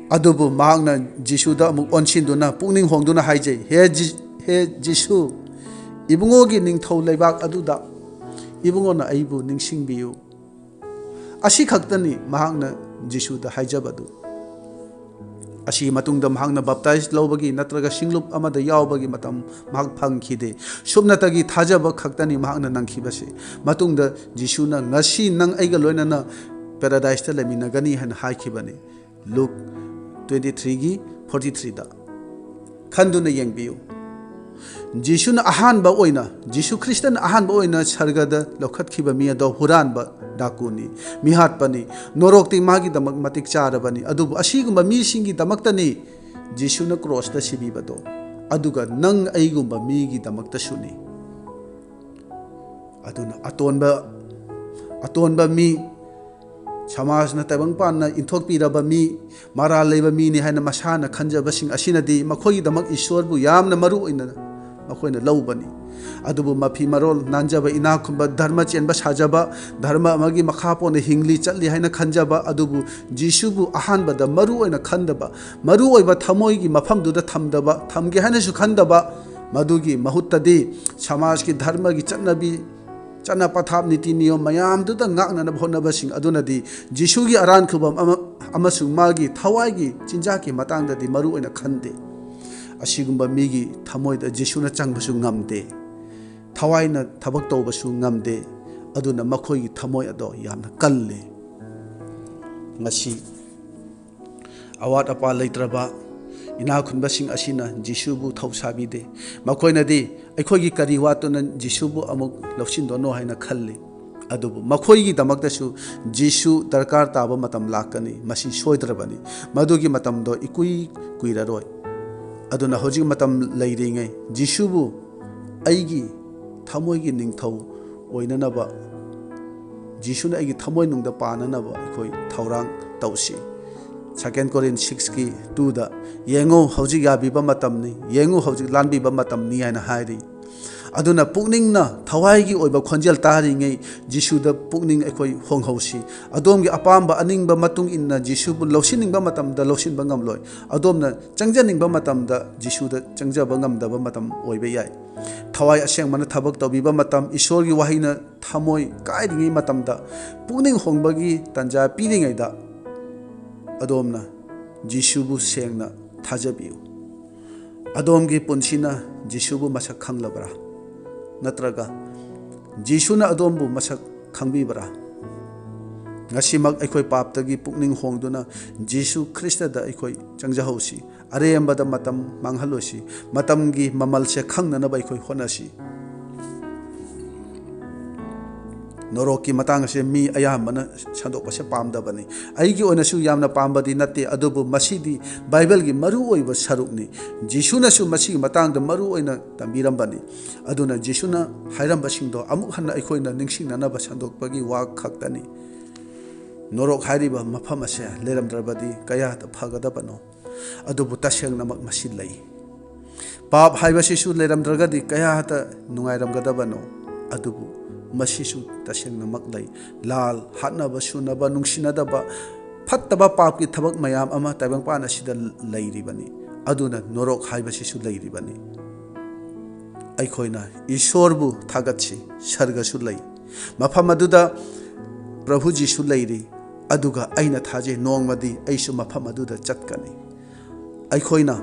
ꯑꯗꯨꯕꯨ ꯃꯍꯥꯛꯅ ꯖꯤꯁꯨꯗ ꯑꯃꯨꯛ ꯑꯣꯟꯁꯤꯟꯗꯨꯅ, ꯄꯨꯛꯅꯤꯡ ꯍꯣꯡꯗꯨꯅ ꯍꯥꯏꯖꯩ, "ꯍꯦ ꯖꯤ-, ꯍꯦ ꯖꯤꯁꯨ, ꯏꯕꯨꯡꯉꯣꯒꯤ ꯅꯤꯡꯊꯧ ꯂꯩꯕꯥꯛ ꯑꯗꯨꯗ ꯏꯕꯨꯡꯉꯣꯅ ꯑꯩꯕꯨ ꯅꯤꯡꯁꯤꯡꯕꯤꯌꯨ"꯫ ꯑꯁꯤꯈꯛꯇꯅꯤ ꯃꯍꯥꯛꯅ ꯖꯤꯁꯨꯗ ꯍꯥꯏꯖꯕꯗꯨ꯫ ꯑꯁꯤꯒꯤ ꯃꯇꯨꯡꯗ ꯃꯍꯥꯛꯅ ꯕꯞꯇꯥꯏꯖ ꯂꯧꯕꯒꯤ ꯅꯠꯇ꯭ꯔꯒ ꯁꯤꯡꯂꯨꯞ ꯑꯃꯗ ꯌꯥꯎꯕꯒꯤ ꯃꯇꯝ ꯃꯍꯥꯛ ꯐꯪꯈꯤꯗꯦ꯫ ꯁꯨꯞꯅꯇꯒꯤ ꯊꯥꯖꯕ ꯈꯛꯇꯅꯤ ꯃꯍꯥꯛꯅ ꯅꯪꯈꯤꯕꯁꯤ꯫ ꯃꯇꯨꯡꯗ ꯖꯤꯁꯨꯅ, "ꯉꯁꯤ ꯅꯪ ꯑꯩꯒ ꯂꯣꯏꯅꯅ ꯄꯦꯔꯥꯗꯥꯏꯁꯇ ꯂꯩꯃꯤꯟꯅꯒꯅꯤ" ꯍꯥꯏꯅ ꯍꯥꯏꯈꯤꯕꯅꯤ꯫ ꯂꯨꯛ ꯇ꯭ꯋꯦꯟꯇꯤ ꯊ꯭ꯔꯤꯒꯤ ꯐꯣꯔꯇꯤ ꯊ꯭ꯔꯤꯗ꯫ ꯈꯟꯗꯨꯅ ꯌꯦꯡꯕꯤꯌꯨ꯫ ꯖꯤꯁꯨꯅ ꯑꯍꯥꯟꯕ ꯑꯣꯏꯅ, ꯖꯤꯁꯨ ꯈ꯭ꯔꯤꯁꯇꯅ ꯑꯍꯥꯟꯕ ꯑꯣꯏꯅ ꯁꯔꯒꯗ ꯂꯧꯈꯠꯈꯤꯕ ꯃꯤ ꯑꯗꯣ ꯍꯨꯔꯥꯟꯕ ꯗꯥꯀꯨꯅꯤ, ꯃꯤꯍꯥꯠꯄꯅꯤ꯫ ꯅꯣꯔꯣꯛꯇꯤ ꯃꯥꯒꯤꯗꯃꯛ ꯃꯇꯤꯛ ꯆꯥꯔꯕꯅꯤ꯫ ꯑꯗꯨꯕꯨ ꯑꯁꯤꯒꯨꯝꯕ ꯃꯤꯁꯤꯡꯒꯤꯗꯃꯛꯇꯅꯤ ꯖꯤꯁꯨꯅ ꯀ꯭ꯔꯣꯁꯇ ꯁꯤꯕꯤꯕꯗꯣ꯫ ꯑꯗꯨꯒ ꯅꯪ ꯑꯩꯒꯨꯝꯕ ꯃꯤꯒꯤꯗꯃꯛꯇꯁꯨꯅꯤ꯫ ꯑꯗꯨꯅ ꯑꯇꯣꯟꯕ, ꯑꯇꯣꯟꯕ ꯃꯤ, ꯁꯃꯥꯖꯅ, ꯇꯥꯏꯕꯪꯄꯥꯟꯅ ꯏꯟꯊꯣꯛꯄꯤꯔꯕ ꯃꯤ, ꯃꯔꯥꯜ ꯂꯩꯕ ꯃꯤꯅꯤ ꯍꯥꯏꯅ ꯃꯁꯥꯅ ꯈꯟꯖꯕꯁꯤꯡ ꯑꯁꯤꯅꯗꯤ ꯃꯈꯣꯏꯒꯤꯗꯃꯛ ꯏꯁꯣꯔꯕꯨ ꯌꯥꯝꯅ ꯃꯔꯨ ꯑꯣꯏꯅ ꯃꯈꯣꯏꯅ ꯂꯧꯕꯅꯤ꯫ ꯑꯗꯨꯕꯨ ꯃꯐꯤ ꯃꯔꯣꯜ ꯅꯥꯟꯖꯕ, ꯏꯅꯥꯛ ꯈꯨꯟꯕ, ꯙꯔꯃ ꯆꯦꯟꯕ ꯁꯥꯖꯕ, ꯙꯔꯃ ꯑꯃꯒꯤ ꯃꯈꯥ ꯄꯣꯟꯅ ꯍꯤꯡꯂꯤ ꯆꯠꯂꯤ ꯍꯥꯏꯅ ꯈꯟꯖꯕ, ꯑꯗꯨꯕꯨ ꯖꯤꯁꯨꯕꯨ ꯑꯍꯥꯟꯕꯗ ꯃꯔꯨ ꯑꯣꯏꯅ ꯈꯟꯗꯕ, ꯃꯔꯨ ꯑꯣꯏꯕ ꯊꯃꯣꯏꯒꯤ ꯃꯐꯝꯗꯨꯗ ꯊꯝꯗꯕ, ꯊꯝꯒꯦ ꯍꯥꯏꯅꯁꯨ ꯈꯟꯗꯕ, ꯃꯗꯨꯒꯤ ꯃꯍꯨꯠꯇꯗꯤ ꯁꯃꯥꯖꯀꯤ, ꯙꯔꯃꯒꯤ ꯆꯠꯅꯕꯤ, ꯆꯠꯅ ꯄꯊꯥꯞ, ꯅꯤꯇꯤ ꯅꯤꯌꯣꯝ ꯃꯌꯥꯝꯗꯨꯗ ꯉꯥꯛꯅꯅꯕ ꯍꯣꯠꯅꯕꯁꯤꯡ ꯑꯗꯨꯅꯗꯤ ꯖꯤꯁꯨꯒꯤ ꯑꯔꯥꯟ ꯈꯨꯕꯝ ꯑꯃ ꯑꯃꯁꯨꯡ ꯃꯥꯒꯤ ꯊꯋꯥꯏꯒꯤ ꯆꯤꯟꯖꯥꯛꯀꯤ ꯃꯇꯥꯡꯗꯗꯤ ꯃꯔꯨ ꯑꯣꯏꯅ ꯈꯟꯗꯦ꯫ ꯑꯁꯤꯒꯨꯝꯕ ꯃꯤꯒꯤ ꯊꯃꯣꯏꯗ ꯖꯤꯁꯨꯅ ꯆꯪꯕꯁꯨ ꯉꯝꯗꯦ, ꯊꯋꯥꯏꯅ ꯊꯕꯛ ꯇꯧꯕꯁꯨ ꯉꯝꯗꯦ꯫ ꯑꯗꯨꯅ ꯃꯈꯣꯏꯒꯤ ꯊꯃꯣꯏ ꯑꯗꯣ ꯌꯥꯝꯅ ꯀꯜꯂꯦ꯫ ꯉꯁꯤ ꯑꯋꯥꯠ ꯑꯄꯥ ꯂꯩꯇ꯭ꯔꯕ ꯏꯅꯥꯛ ꯈꯨꯟꯕꯁꯤꯡ ꯑꯁꯤꯅ ꯖꯤꯁꯨꯕꯨ ꯊꯧꯁꯥꯕꯤꯗꯦ꯫ ꯃꯈꯣꯏꯅꯗꯤ ꯑꯩꯈꯣꯏꯒꯤ ꯀꯔꯤ ꯋꯥꯠꯇꯨꯅ ꯖꯤꯁꯨꯕꯨ ꯑꯃꯨꯛ ꯂꯧꯁꯤꯟꯗꯣꯏꯅꯣ ꯍꯥꯏꯅ ꯈꯜꯂꯤ꯫ ꯑꯗꯨꯕꯨ ꯃꯈꯣꯏꯒꯤꯗꯃꯛꯇꯁꯨ ꯖꯤꯁꯨ ꯗꯔꯀꯥꯔ ꯇꯥꯕ ꯃꯇꯝ ꯂꯥꯛꯀꯅꯤ, ꯃꯁꯤ ꯁꯣꯏꯗ꯭ꯔꯕꯅꯤ꯫ ꯃꯗꯨꯒꯤ ꯃꯇꯝꯗꯣ ꯏꯀꯨꯏ ꯀꯨꯏꯔꯔꯣꯏ꯫ ꯑꯗꯨꯅ ꯍꯧꯖꯤꯛ ꯃꯇꯝ ꯂꯩꯔꯤꯉꯩ ꯖꯤꯁꯨꯕꯨ ꯑꯩꯒꯤ ꯊꯃꯣꯏꯒꯤ ꯅꯤꯡꯊꯧ ꯑꯣꯏꯅꯅꯕ, ꯖꯤꯁꯨꯅ ꯑꯩꯒꯤ ꯊꯃꯣꯏꯅꯨꯡꯗ ꯄꯥꯟꯅꯅꯕ ꯑꯩꯈꯣꯏ ꯊꯧꯔꯥꯡ ꯇꯧꯁꯤ꯫ Second Corinth six ꯀꯤ two ꯗ, "ꯌꯦꯡꯉꯨ, ꯍꯧꯖꯤꯛ ꯌꯥꯕꯤꯕ ꯃꯇꯝꯅꯤ, ꯌꯦꯡꯉꯨ, ꯍꯧꯖꯤꯛ ꯂꯥꯟꯕꯤꯕ ꯃꯇꯝꯅꯤ" ꯍꯥꯏꯅ ꯍꯥꯏꯔꯤ꯫ ꯑꯗꯨꯅ ꯄꯨꯛꯅꯤꯡꯅ ꯊꯋꯥꯏꯒꯤ ꯑꯣꯏꯕ ꯈꯣꯟꯖꯦꯜ ꯇꯥꯔꯤꯉꯩ ꯖꯤꯁꯨꯗ ꯄꯨꯛꯅꯤꯡ ꯑꯩꯈꯣꯏ ꯍꯣꯡꯍꯧꯁꯤ꯫ ꯑꯗꯣꯝꯒꯤ ꯑꯄꯥꯝꯕ ꯑꯅꯤꯡꯕ ꯃꯇꯨꯡ ꯏꯟꯅ ꯖꯤꯁꯨꯕꯨ ꯂꯧꯁꯤꯟꯅꯤꯡꯕ ꯃꯇꯝꯗ ꯂꯧꯁꯤꯟꯕ ꯉꯝꯂꯣꯏ꯫ ꯑꯗꯣꯝꯅ ꯆꯪꯖꯅꯤꯡꯕ ꯃꯇꯝꯗ ꯖꯤꯁꯨꯗ ꯆꯪꯖꯕ ꯉꯝꯗꯕ ꯃꯇꯝ ꯑꯣꯏꯕ ꯌꯥꯏ꯫ ꯊꯋꯥꯏ ꯑꯁꯦꯡꯕꯅ ꯊꯕꯛ ꯇꯧꯕꯤꯕ ꯃꯇꯝ, ꯏꯁꯣꯔꯒꯤ ꯋꯥꯍꯩꯅ ꯊꯃꯣꯏ ꯀꯥꯏꯔꯤꯉꯩ ꯃꯇꯝꯗ, ꯄꯨꯛꯅꯤꯡ ꯍꯣꯡꯕꯒꯤ ꯇꯥꯟꯖꯥ ꯄꯤꯔꯤꯉꯩꯗ ꯑꯗꯣꯝꯅ ꯖꯤꯁꯨꯕꯨ ꯁꯦꯡꯅ ꯊꯥꯖꯕꯤꯌꯨ꯫ ꯑꯗꯣꯝꯒꯤ ꯄꯨꯟꯁꯤꯅ ꯖꯤꯁꯨꯕꯨ ꯃꯁꯛ ꯈꯪꯂꯕ꯭ꯔꯥ? ꯅꯠꯇ꯭ꯔꯒ ꯖꯤꯁꯨꯅ ꯑꯗꯣꯝꯕꯨ ꯃꯁꯛ ꯈꯪꯕꯤꯕ꯭ꯔꯥ? ꯉꯁꯤꯃꯛ ꯑꯩꯈꯣꯏ ꯄꯥꯞꯇꯒꯤ ꯄꯨꯛꯅꯤꯡ ꯍꯣꯡꯗꯨꯅ ꯖꯤꯁꯨ ꯈ꯭ꯔꯤꯁꯇꯗ ꯑꯩꯈꯣꯏ ꯆꯪꯖꯍꯧꯁꯤ꯫ ꯑꯔꯦꯝꯕꯗ ꯃꯇꯝ ꯃꯥꯡꯍꯜꯂꯣꯏꯁꯤ꯫ ꯃꯇꯝꯒꯤ ꯃꯃꯜꯁꯦ ꯈꯪꯅꯅꯕ ꯑꯩꯈꯣꯏ ꯍꯣꯠꯅꯁꯤ꯫ ꯅꯣꯔꯣꯛꯀꯤ ꯃꯇꯥꯡ ꯑꯁꯦ ꯃꯤ ꯑꯌꯥꯝꯕꯅ ꯁꯟꯗꯣꯛꯄꯁꯦ ꯄꯥꯝꯗꯕꯅꯤ꯫ ꯑꯩꯒꯤ ꯑꯣꯏꯅꯁꯨ ꯌꯥꯝꯅ ꯄꯥꯝꯕꯗꯤ ꯅꯠꯇꯦ, ꯑꯗꯨꯕꯨ ꯃꯁꯤꯗꯤ ꯕꯥꯏꯕꯜꯒꯤ ꯃꯔꯨꯑꯣꯏꯕ ꯁꯔꯨꯛꯅꯤ꯫ ꯖꯤꯁꯨꯅꯁꯨ ꯃꯁꯤꯒꯤ ꯃꯇꯥꯡꯗ ꯃꯔꯨ ꯑꯣꯏꯅ ꯇꯝꯕꯤꯔꯝꯕꯅꯤ꯫ ꯑꯗꯨꯅ ꯖꯤꯁꯨꯅ ꯍꯥꯏꯔꯝꯕꯁꯤꯡꯗꯣ ꯑꯃꯨꯛ ꯍꯟꯅ ꯑꯩꯈꯣꯏꯅ ꯅꯤꯡꯁꯤꯡꯅꯅꯕ ꯁꯟꯗꯣꯛꯄꯒꯤ ꯋꯥ ꯈꯛꯇꯅꯤ꯫ ꯅꯣꯔꯣꯛ ꯍꯥꯏꯔꯤꯕ ꯃꯐꯝ ꯑꯁꯦ ꯂꯩꯔꯝꯗ꯭ꯔꯕꯗꯤ ꯀꯌꯥꯗ ꯐꯒꯗꯕꯅꯣ? ꯑꯗꯨꯕꯨ ꯇꯁꯦꯡꯅꯃꯛ ꯃꯁꯤ ꯂꯩ꯫ ꯄꯥꯞ ꯍꯥꯏꯕꯁꯤꯁꯨ ꯂꯩꯔꯝꯗ꯭ꯔꯒꯗꯤ ꯀꯌꯥꯗ ꯅꯨꯡꯉꯥꯏꯔꯝꯒꯗꯕꯅꯣ? ꯑꯗꯨꯕꯨ ꯃꯁꯤꯁꯨ ꯇꯁꯦꯡꯅꯃꯛ ꯂꯩ꯫ ꯂꯥꯜ, ꯍꯥꯠꯅꯕ, ꯁꯨꯅꯕ, ꯅꯨꯡꯁꯤꯅꯗꯕ, ꯐꯠꯇꯕ ꯄꯥꯞꯀꯤ ꯊꯕꯛ ꯃꯌꯥꯝ ꯑꯃ ꯇꯥꯏꯕꯪꯄꯥꯟ ꯑꯁꯤꯗ ꯂꯩꯔꯤꯕꯅꯤ꯫ ꯑꯗꯨꯅ ꯅꯣꯔꯣꯛ ꯍꯥꯏꯕꯁꯤꯁꯨ ꯂꯩꯔꯤꯕꯅꯤ꯫ ꯑꯩꯈꯣꯏꯅ ꯏꯁꯣꯔꯕꯨ ꯊꯥꯒꯠꯁꯤ꯫ ꯁꯔꯒꯁꯨ ꯂꯩ, ꯃꯐꯝ ꯑꯗꯨꯗ ꯄ꯭ꯔꯚꯨ ꯖꯤꯁꯨ ꯂꯩꯔꯤ, ꯑꯗꯨꯒ ꯑꯩꯅ ꯊꯥꯖꯩ ꯅꯣꯡꯃꯗꯤ ꯑꯩꯁꯨ ꯃꯐꯝ ꯑꯗꯨꯗ ꯆꯠꯀꯅꯤ꯫ ꯑꯩꯈꯣꯏꯅ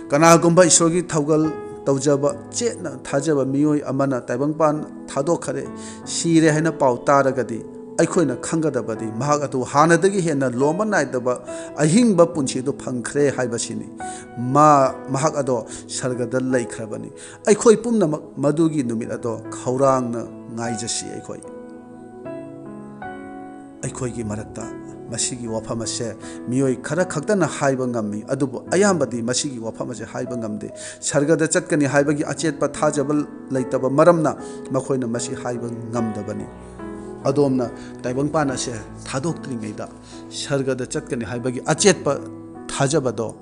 ꯀꯅꯥꯒꯨꯝꯕ ꯏꯁꯣꯔꯒꯤ ꯊꯧꯒꯜ ꯇꯧꯖꯕ, ꯆꯦꯠꯅ ꯊꯥꯖꯕ ꯃꯤꯑꯣꯏ ꯑꯃꯅ ꯇꯥꯏꯕꯪꯄꯥꯟ ꯊꯥꯗꯣꯛꯈꯔꯦ, ꯁꯤꯔꯦ ꯍꯥꯏꯅ ꯄꯥꯎ ꯇꯥꯔꯒꯗꯤ, ꯑꯩꯈꯣꯏꯅ ꯈꯪꯒꯗꯕꯗꯤ ꯃꯍꯥꯛ ꯑꯗꯨ ꯍꯥꯟꯅꯗꯒꯤ ꯍꯦꯟꯅ ꯂꯣꯝꯕ ꯅꯥꯏꯗꯕ ꯑꯍꯤꯡꯕ ꯄꯨꯟꯁꯤ ꯑꯗꯨ ꯐꯪꯈ꯭ꯔꯦ ꯍꯥꯏꯕꯁꯤꯅꯤ꯫ ꯃꯥ, ꯃꯍꯥꯛ ꯑꯗꯣ ꯁꯔꯒꯗ ꯂꯩꯈ꯭ꯔꯕꯅꯤ꯫ ꯑꯩꯈꯣꯏ ꯄꯨꯝꯅꯃꯛ ꯃꯗꯨꯒꯤ ꯅꯨꯃꯤꯠ ꯑꯗꯣ ꯈꯧꯔꯥꯡꯅ ꯉꯥꯏꯖꯁꯤ꯫ ꯑꯩꯈꯣꯏ, ꯑꯩꯈꯣꯏꯒꯤ ꯃꯔꯛꯇ ꯃꯁꯤꯒꯤ ꯋꯥꯐꯝ ꯑꯁꯦ ꯃꯤꯑꯣꯏ ꯈꯔ ꯈꯛꯇꯅ ꯍꯥꯏꯕ ꯉꯝꯃꯤ, ꯑꯗꯨꯕꯨ ꯑꯌꯥꯝꯕꯗꯤ ꯃꯁꯤꯒꯤ ꯋꯥꯐꯝ ꯑꯁꯦ ꯍꯥꯏꯕ ꯉꯝꯗꯦ꯫ ꯁꯔꯒꯗ ꯆꯠꯀꯅꯤ ꯍꯥꯏꯕꯒꯤ ꯑꯆꯦꯠꯄ ꯊꯥꯖꯕ ꯂꯩꯇꯕ ꯃꯔꯝꯅ ꯃꯈꯣꯏꯅ ꯃꯁꯤ ꯍꯥꯏꯕ ꯉꯝꯗꯕꯅꯤ꯫ ꯑꯗꯣꯝꯅ ꯇꯥꯏꯕꯪꯄꯥꯟ ꯑꯁꯦ ꯊꯥꯗꯣꯛꯇ꯭ꯔꯤꯉꯩꯗ ꯁꯔꯒꯗ ꯆꯠꯀꯅꯤ ꯍꯥꯏꯕꯒꯤ ꯑꯆꯦꯠꯄ ꯊꯥꯖꯕꯗꯣ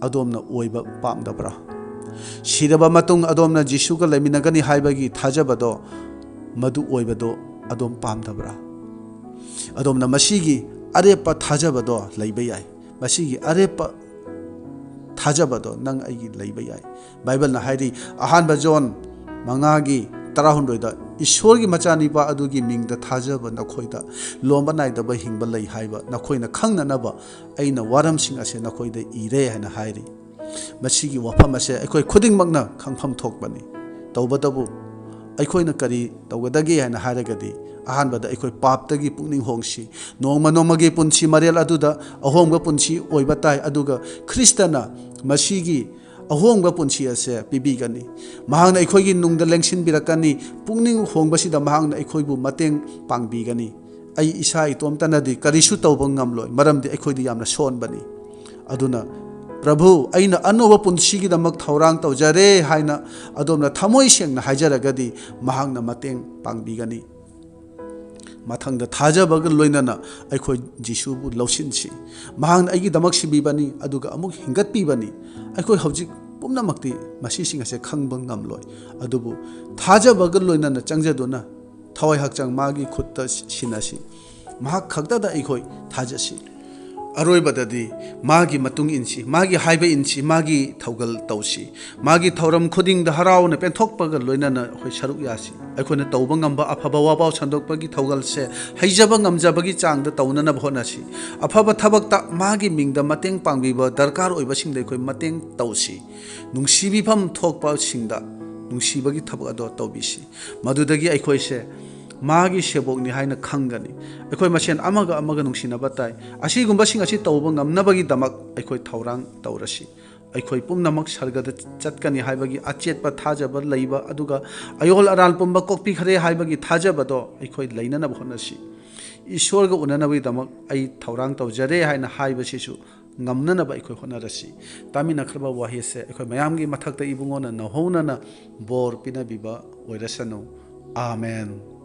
ꯑꯗꯣꯝꯅ ꯑꯣꯏꯕ ꯄꯥꯝꯗꯕ꯭ꯔꯥ? ꯁꯤꯔꯕ ꯃꯇꯨꯡ ꯑꯗꯣꯝꯅ ꯖꯤꯁꯨꯒ ꯂꯩꯃꯤꯟꯅꯒꯅꯤ ꯍꯥꯏꯕꯒꯤ ꯊꯥꯖꯕꯗꯣ, ꯃꯗꯨ ꯑꯣꯏꯕꯗꯣ ꯑꯗꯣꯝ ꯄꯥꯝꯗꯕ꯭ꯔꯥ? ꯑꯗꯣꯝꯅ ꯃꯁꯤꯒꯤ ꯑꯔꯦꯞꯄ ꯊꯥꯖꯕꯗꯣ ꯂꯩꯕ ꯌꯥꯏ꯫ ꯃꯁꯤꯒꯤ ꯑꯔꯦꯞꯄ ꯊꯥꯖꯕꯗꯣ ꯅꯪ ꯑꯩꯒꯤ ꯂꯩꯕ ꯌꯥꯏ꯫ ꯕꯥꯏꯕꯜꯅ ꯍꯥꯏꯔꯤ, ꯑꯍꯥꯟꯕ ꯖꯣꯟ ꯃꯉꯥꯒꯤ ꯇꯔꯥꯍꯨꯝꯗꯣꯏꯗ, "ꯏꯁꯣꯔꯒꯤ ꯃꯆꯥꯅꯤꯄꯥ ꯑꯗꯨꯒꯤ ꯃꯤꯡꯗ ꯊꯥꯖꯕ ꯅꯈꯣꯏꯗ ꯂꯣꯝꯕ ꯅꯥꯏꯗꯕ ꯍꯤꯡꯕ ꯂꯩ ꯍꯥꯏꯕ ꯅꯈꯣꯏꯅ ꯈꯪꯅꯅꯕ ꯑꯩꯅ ꯋꯥꯔꯝꯁꯤꯡ ꯑꯁꯦ ꯅꯈꯣꯏꯗ ꯏꯔꯦ" ꯍꯥꯏꯅ ꯍꯥꯏꯔꯤ꯫ ꯃꯁꯤꯒꯤ ꯋꯥꯐꯝ ꯑꯁꯦ ꯑꯩꯈꯣꯏ ꯈꯨꯗꯤꯡꯃꯛꯅ ꯈꯪꯐꯝ ꯊꯣꯛꯄꯅꯤ꯫ ꯇꯧꯕꯇꯕꯨ ꯑꯩꯈꯣꯏꯅ ꯀꯔꯤ ꯇꯧꯒꯗꯒꯦ ꯍꯥꯏꯅ ꯍꯥꯏꯔꯒꯗꯤ, ꯑꯍꯥꯟꯕꯗ ꯑꯩꯈꯣꯏ ꯄꯥꯞꯇꯒꯤ ꯄꯨꯛꯅꯤꯡ ꯍꯣꯡꯁꯤ꯫ ꯅꯣꯡꯃ ꯅꯣꯡꯃꯒꯤ ꯄꯨꯟꯁꯤ ꯃꯔꯦꯜ ꯑꯗꯨꯗ ꯑꯍꯣꯡꯕ ꯄꯨꯟꯁꯤ ꯑꯣꯏꯕ ꯇꯥꯏ, ꯑꯗꯨꯒ ꯈ꯭ꯔꯤꯁꯇꯅ ꯃꯁꯤꯒꯤ ꯑꯍꯣꯡꯕ ꯄꯨꯟꯁꯤ ꯑꯁꯦ ꯄꯤꯕꯤꯒꯅꯤ꯫ ꯃꯍꯥꯛꯅ ꯑꯩꯈꯣꯏꯒꯤ ꯅꯨꯡꯗ ꯂꯦꯡꯁꯤꯟꯕꯤꯔꯛꯀꯅꯤ꯫ ꯄꯨꯛꯅꯤꯡ ꯍꯣꯡꯕꯁꯤꯗ ꯃꯍꯥꯛꯅ ꯑꯩꯈꯣꯏꯕꯨ ꯃꯇꯦꯡ ꯄꯥꯡꯕꯤꯒꯅꯤ꯫ ꯑꯩ ꯏꯁꯥ ꯏꯇꯣꯝꯇꯅꯗꯤ ꯀꯔꯤꯁꯨ ꯇꯧꯕ ꯉꯝꯂꯣꯏ, ꯃꯔꯝꯗꯤ ꯑꯩꯈꯣꯏꯗꯤ ꯌꯥꯝꯅ ꯁꯣꯟꯕꯅꯤ꯫ ꯑꯗꯨꯅ, "ꯄ꯭ꯔꯚꯨ, ꯑꯩꯅ ꯑꯅꯧꯕ ꯄꯨꯟꯁꯤꯒꯤꯗꯃꯛ ꯊꯧꯔꯥꯡ ꯇꯧꯖꯔꯦ" ꯍꯥꯏꯅ ꯑꯗꯣꯝꯅ ꯊꯃꯣꯏ ꯁꯦꯡꯅ ꯍꯥꯏꯖꯔꯒꯗꯤ, ꯃꯍꯥꯛꯅ ꯃꯇꯦꯡ ꯄꯥꯡꯕꯤꯒꯅꯤ꯫ ꯃꯊꯪꯗ, ꯊꯥꯖꯕꯒ ꯂꯣꯏꯅꯅ ꯑꯩꯈꯣꯏ ꯖꯤꯁꯨꯕꯨ ꯂꯧꯁꯤꯟꯁꯤ꯫ ꯃꯍꯥꯛꯅ ꯑꯩꯒꯤꯗꯃꯛ ꯁꯤꯕꯤꯕꯅꯤ, ꯑꯗꯨꯒ ꯑꯃꯨꯛ ꯍꯤꯡꯒꯠꯄꯤꯕꯅꯤ꯫ ꯑꯩꯈꯣꯏ ꯍꯧꯖꯤꯛ ꯄꯨꯝꯅꯃꯛꯇꯤ ꯃꯁꯤꯁꯤꯡ ꯑꯁꯦ ꯈꯪꯕ ꯉꯝꯂꯣꯏ, ꯑꯗꯨꯕꯨ ꯊꯥꯖꯕꯒ ꯂꯣꯏꯅꯅ ꯆꯪꯖꯗꯨꯅ ꯊꯋꯥꯏ ꯍꯛꯆꯥꯡ ꯃꯥꯒꯤ ꯈꯨꯠꯇ ꯁꯤꯟꯅꯁꯤ꯫ ꯃꯍꯥꯛ ꯈꯛꯇꯗ ꯑꯩꯈꯣꯏ ꯊꯥꯖꯁꯤ꯫ ꯑꯔꯣꯏꯕꯗꯗꯤ ꯃꯥꯒꯤ ꯃꯇꯨꯡ ꯏꯟꯁꯤ, ꯃꯥꯒꯤ ꯍꯥꯏꯕ ꯏꯟꯁꯤ, ꯃꯥꯒꯤ ꯊꯧꯒꯜ ꯇꯧꯁꯤ꯫ ꯃꯥꯒꯤ ꯊꯧꯔꯝ ꯈꯨꯗꯤꯡꯗ ꯍꯔꯥꯎꯅ ꯄꯦꯟꯊꯣꯛꯄꯒ ꯂꯣꯏꯅꯅ ꯑꯩꯈꯣꯏ ꯁꯔꯨꯛ ꯌꯥꯁꯤ꯫ ꯑꯩꯈꯣꯏꯅ ꯇꯧꯕ ꯉꯝꯕ ꯑꯐꯕ ꯋꯥꯄꯥꯎ ꯁꯟꯗꯣꯛꯄꯒꯤ ꯊꯧꯒꯜꯁꯦ ꯍꯩꯖꯕ ꯉꯝꯖꯕꯒꯤ ꯆꯥꯡꯗ ꯇꯧꯅꯅꯕ ꯍꯣꯠꯅꯁꯤ꯫ ꯑꯐꯕ ꯊꯕꯛꯇ ꯃꯥꯒꯤ ꯃꯤꯡꯗ ꯃꯇꯦꯡ ꯄꯥꯡꯕꯤꯕ ꯗꯔꯀꯥꯔ ꯑꯣꯏꯕꯁꯤꯡꯗ ꯑꯩꯈꯣꯏ ꯃꯇꯦꯡ ꯇꯧꯁꯤ꯫ ꯅꯨꯡꯁꯤꯕꯤꯐꯝ ꯊꯣꯛꯄꯁꯤꯡꯗ ꯅꯨꯡꯁꯤꯕꯒꯤ ꯊꯕꯛ ꯑꯗꯣ ꯇꯧꯕꯤꯁꯤ꯫ ꯃꯗꯨꯗꯒꯤ ꯑꯩꯈꯣꯏꯁꯦ ꯃꯥꯒꯤ ꯁꯦꯕꯣꯛꯅꯤ ꯍꯥꯏꯅ ꯈꯪꯒꯅꯤ꯫ ꯑꯩꯈꯣꯏ ꯃꯁꯦꯟ ꯑꯃꯒ ꯑꯃꯒ ꯅꯨꯡꯁꯤꯅꯕ ꯇꯥꯏ꯫ ꯑꯁꯤꯒꯨꯝꯕꯁꯤꯡ ꯑꯁꯤ ꯇꯧꯕ ꯉꯝꯅꯕꯒꯤꯗꯃꯛ ꯑꯩꯈꯣꯏ ꯊꯧꯔꯥꯡ ꯇꯧꯔꯁꯤ꯫ ꯑꯩꯈꯣꯏ ꯄꯨꯝꯅꯃꯛ ꯁꯔꯒꯗ ꯆꯠꯀꯅꯤ ꯍꯥꯏꯕꯒꯤ ꯑꯆꯦꯠꯄ ꯊꯥꯖꯕ ꯂꯩꯕ, ꯑꯗꯨꯒ ꯑꯌꯣꯜ ꯑꯔꯥꯜ ꯄꯨꯝꯕ ꯀꯣꯛꯄꯤꯈ꯭ꯔꯦ ꯍꯥꯏꯕꯒꯤ ꯊꯥꯖꯕꯗꯣ ꯑꯩꯈꯣꯏ ꯂꯩꯅꯅꯕ ꯍꯣꯠꯅꯁꯤ꯫ ꯏꯁꯣꯔꯒ ꯎꯅꯅꯕꯒꯤꯗꯃꯛ ꯑꯩ ꯊꯧꯔꯥꯡ ꯇꯧꯖꯔꯦ ꯍꯥꯏꯅ ꯍꯥꯏꯕꯁꯤꯁꯨ ꯉꯝꯅꯅꯕ ꯑꯩꯈꯣꯏ ꯍꯣꯠꯅꯔꯁꯤ꯫ ꯇꯥꯃꯤꯟꯅꯈ꯭ꯔꯕ ꯋꯥꯍꯩ ꯑꯁꯦ ꯑꯩꯈꯣꯏ ꯃꯌꯥꯝꯒꯤ ꯃꯊꯛꯇ ꯏꯕꯨꯡꯉꯣꯅ ꯅꯧꯍꯧꯅꯅ ꯕꯣꯔ ꯄꯤꯅꯕꯤꯕ ꯑꯣꯏꯔꯁꯅꯨ꯫ ꯑꯥꯃꯦꯟ꯫